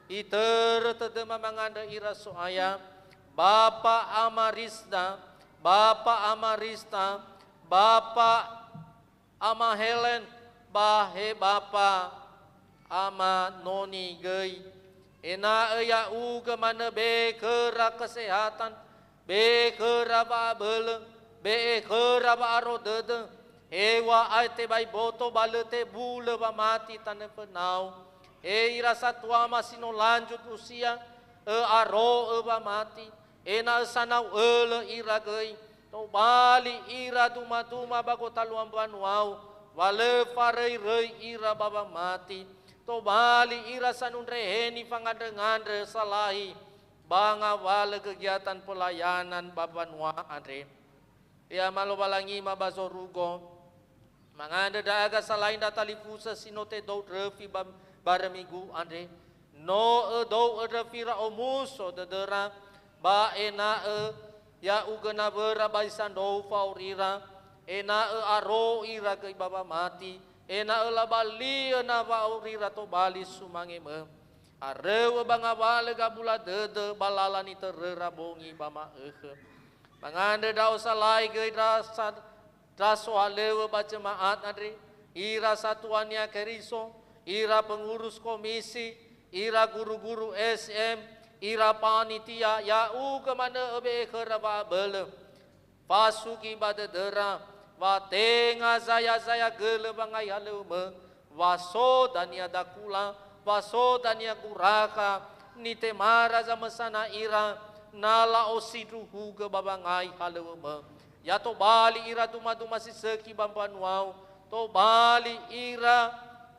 itörö tödöma mangandrö ira So'aya, Bapa Ama Risda, Bapa Ama Rista, Bapa Ama Helen, ba he Bapa Ama Noni göi. Ena'ö ya'ugö manö be'e khöra kesehatan, be'e khöra wa'abölö, be'e khöra wa'aro dödö, heŵa'ae tebai boto ba lö tebulö wamati tanö fönau. He ira satuama si no lanjut usia, ö'aro'ö wamati, ena'ö sanau ölö ira göi, tobali ira dumaduma ba gotalua mbanuau, wa lö faröiröi ira ba wamati, tobali ira sanundreheni fangandröngandrö salahi ba ngawalö kegiatan pelayanan ba mbanua andre. Ya Ama Lowalangima ba zorugo, mangandrö ndra'aga salai ndra talifusö si no tedou ndröfi ba barö Minggu andre. No ödou'ö ndröfira omuso dödöra, ba ena'ö ya'ugö nawöra ba zi sandrou fa'aurira, ena'ö aro ira göi ba wamati, ena'ö labali'ö na wa'aurira tobali sumange-Mö. Aröu'ö ba ngawalö gabula dödö ba lala nitöröra bongi ba ma'ökhö. Mangandrö ndra'o salai göi ndra sa-, ndra sohalöŵö ba jemaat andre, ira satuania Keriso, ira pengurus komisi, ira guru-guru S M, ira panitia, ya'ugö manö öbe'e khöra wa'abölö. Fasugi ba dödöra, wa tenga zaya-zaya gölö wangai halöŵömö, wa so dania dakula, wa so dania gurakha, Nitemara zamösana ira, na la'osindruhugö ba wangai halöŵömö. Ya tobali ira duma-duma si sökhi ba mbanuau, tobali ira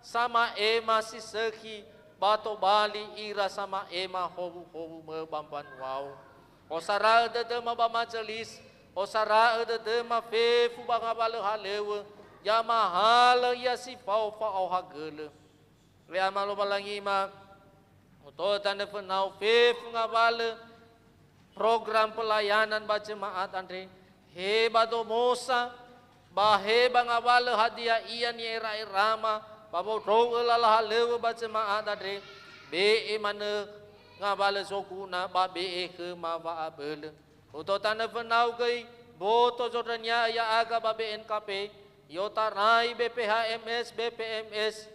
sama'ema si sökhi, ba tobali ira sama'ema howuhowumö ba mbanuau. Osara'ö dödöma ba majelis, osara'ö dödöma fefu ba ngawalö halöŵö, ya mahalö ia si fao fa'aohagölö. We Ama Lowalangima, uto'ö tanö fönau fefu ngawalö program pelayanan ba jemaat andre, he ba domosa, ba he ba ngawalö hadia ia ni'era'erama, ba wondrou'ö lala halöŵö ba jemaat andre, be'e manö ngawalö zoguna, ba be'e khöma wa'abölö. Uto'ö tanö fönau göi, boto zondrönia'ö ya'aga ba B N K P, i'otarai B P H M S, B P M S,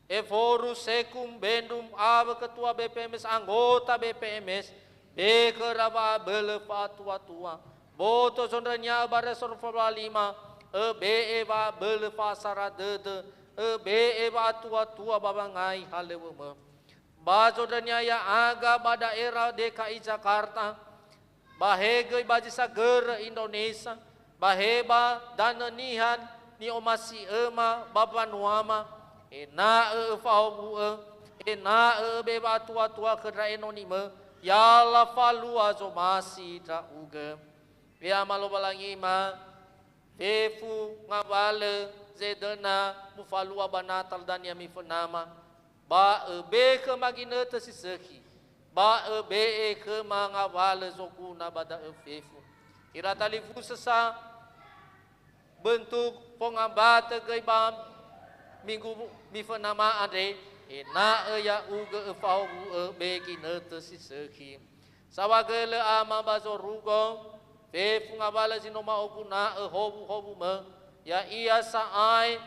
Eforum, Sekum, Bendum, awö ketua B P M S, anggota B P M S, be khöra wa'abölö fa'atuatua. Boto zondrönia'ö ba resor fabua lima, öbe'e wa'abölö fa'asara dödö, öbe'e wa'atuatua ba wangai halöŵömö. Ba zondrönia'ö ya'aga ba daerah D K I Jakarta, ba he göi ba zi sagörö Indonesia, ba he ba danö niha ni'omasi'öma ba mbanuama, ena'ö öfahowu'ö, ena'ö öbe'e wa'atuatua khö ndra enonimö, ya lafalua zomasi ndra'ugö. We Ama Lowalangima, fefu ngawalö zedöna mufalua ba Natal dania mifönama, ba öbe'e khöma ginötö si sökhi, ba öbe'e khöma ngawalö zoguna ba da'ö fefu. Ira talifusö sa bentuk fongambatö göi ba minggu mifönama andre, ena'ö ya'ugö öfahowu'ö be ginötö si sökhi. Saohagölö Ama ba zorugo, fefu ngawalö zi no ma'oguna'ö howuhowumö, ya'ia sa'ae,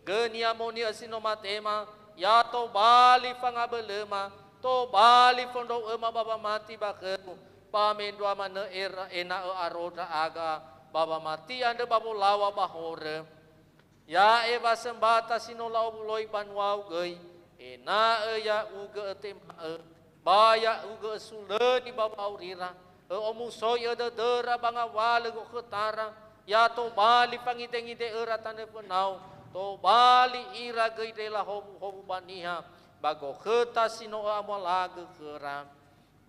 gö ni'amoni'ö si no matema, ya tobali fangabölöma, tobali fondrou'öma ba wamati ba khöu, ba mendrua manö era-, ena'ö aro ndra'aga ba wamati andrö ba wolaŵa ba horö. Ya'e wasömbata si no la'owuloi banuau göi, ena'ö ya'ugö ötema'ö, ba ya'ugö ösulöni ba wa'aurira, ö'omusoi'ö dödöra ba ngawalö gokhötara, ya tobali fangidengide'öra tanö fönau, tobali ira göi ndrela howuhowu ba niha, ba gokhöta si no ö'amualagö khöra.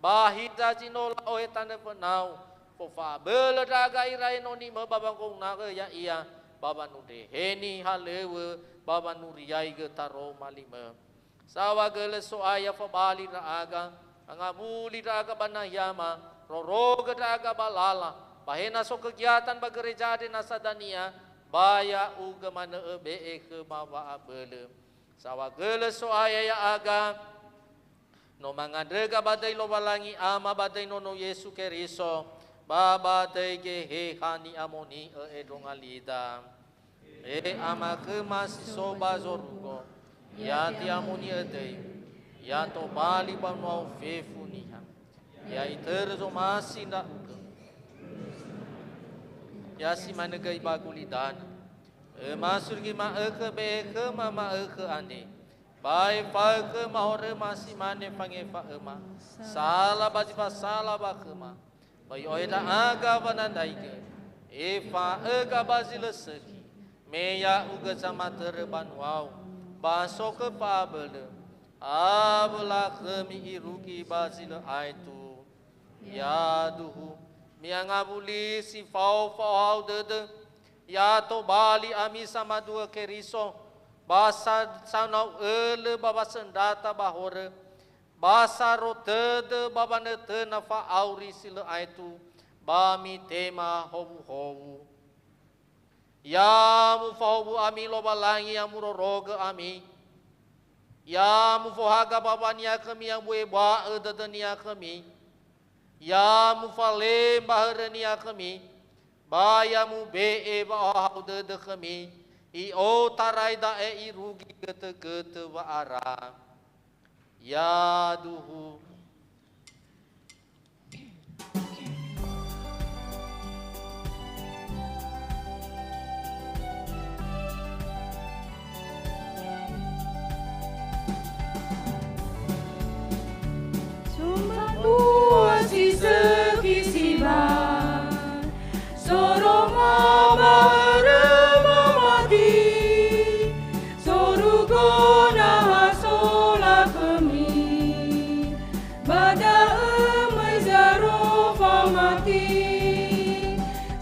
Ba hiza zi no la'ohe tanö fönau, fofa'abölö ndra'aga ira enonimö ba wangouna'ö ya'ia, ba wanundreheni halöŵö, ba wanuriaigö taroma limö. Saohagölö So'aya fabali ndra'aga, angawuli ndra'aga ba nahiama, rorogö ndra'aga ba lala, ba he na so kegiatan ba gereja andre nasa dania, ba ya'ugö manö öbe'e khöma wa'abölö. Saohagölö So'aya ya'aga, no mangandröga ba döi Lowalangi Ama ba döi Nono Yesu Keriso, ba ba döi Geheha ni'amoni'ö endronga lida. He Ama khöma si so ba zorugo, ya te'amoni'ö döi, ya tobali banuau fefu niha, ya itörö zomasi ndra'ugö. Ya si manö göi ba gulidanö. Öma surigi ma'ökhö be'e khöma ma'ökhö andre. Ba efa'ö khöma horöma si mane fangefa'öma. Sala ba zi fasala ba khöma. Ba i'ohe ndra'aga wanandraigö. Efa'öga ba zi lö sökhi. Me ya'ugö zamatörö banuau. Ba so khö fa'abölö. Awö lakhömi irugi ba zi lö aetu. Yaduhu. Mi'angawuli si fao fa'ohahau dödö. Ya tobali ami samadu'ö Keriso, ba sa-, sanau ölö ba wasöndrata ba horö, ba saro tödö ba wanötöna fa'auri si lö aetu, ba mitema howuhowu. Ya mufahowu ami Lowalangi, ya murorogö ami. Ya mufohaga mbaŵa-Nia khömi, ya mu'ebua'ö dödö-Nia khömi. Ya mufalemba hörö-Nia khömi, ba ya mube'e wa'ohahau dödö khömi, i'otarai da'e irugi götögötö wa'ara. Yaduhu.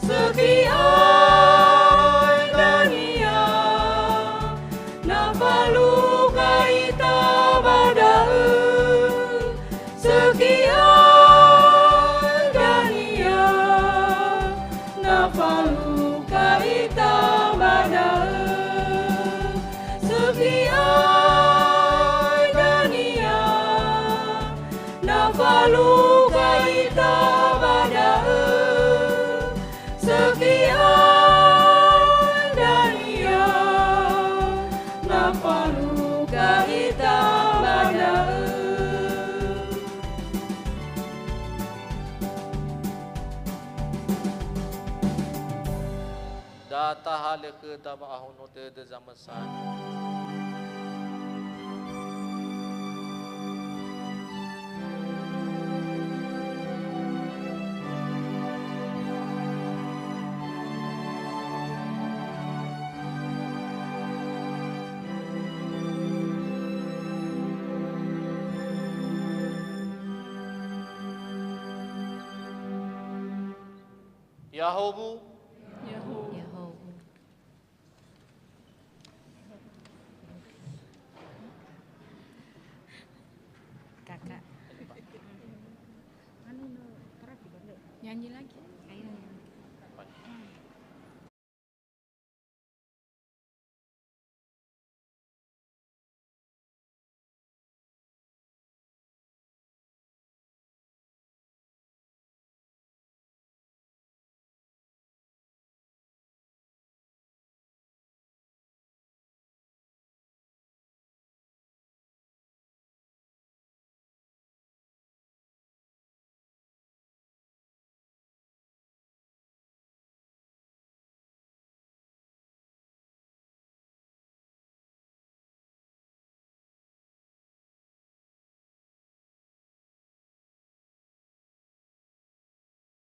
Sökhi oi dania, na falukha ita ba da'ö. Sökhi oi dania, na falukha ita ba da'ö. Sökhi oi dania, na falukha ita ba da'ö. Sökhi oi dania, na falukha ita ba da'ö. Da tahalö khöda wa'ahono dödö zamösana. Ya'ahowu. Ya'ahowu. Kakak. Nyanyi lagi. Ayo, nyanyi.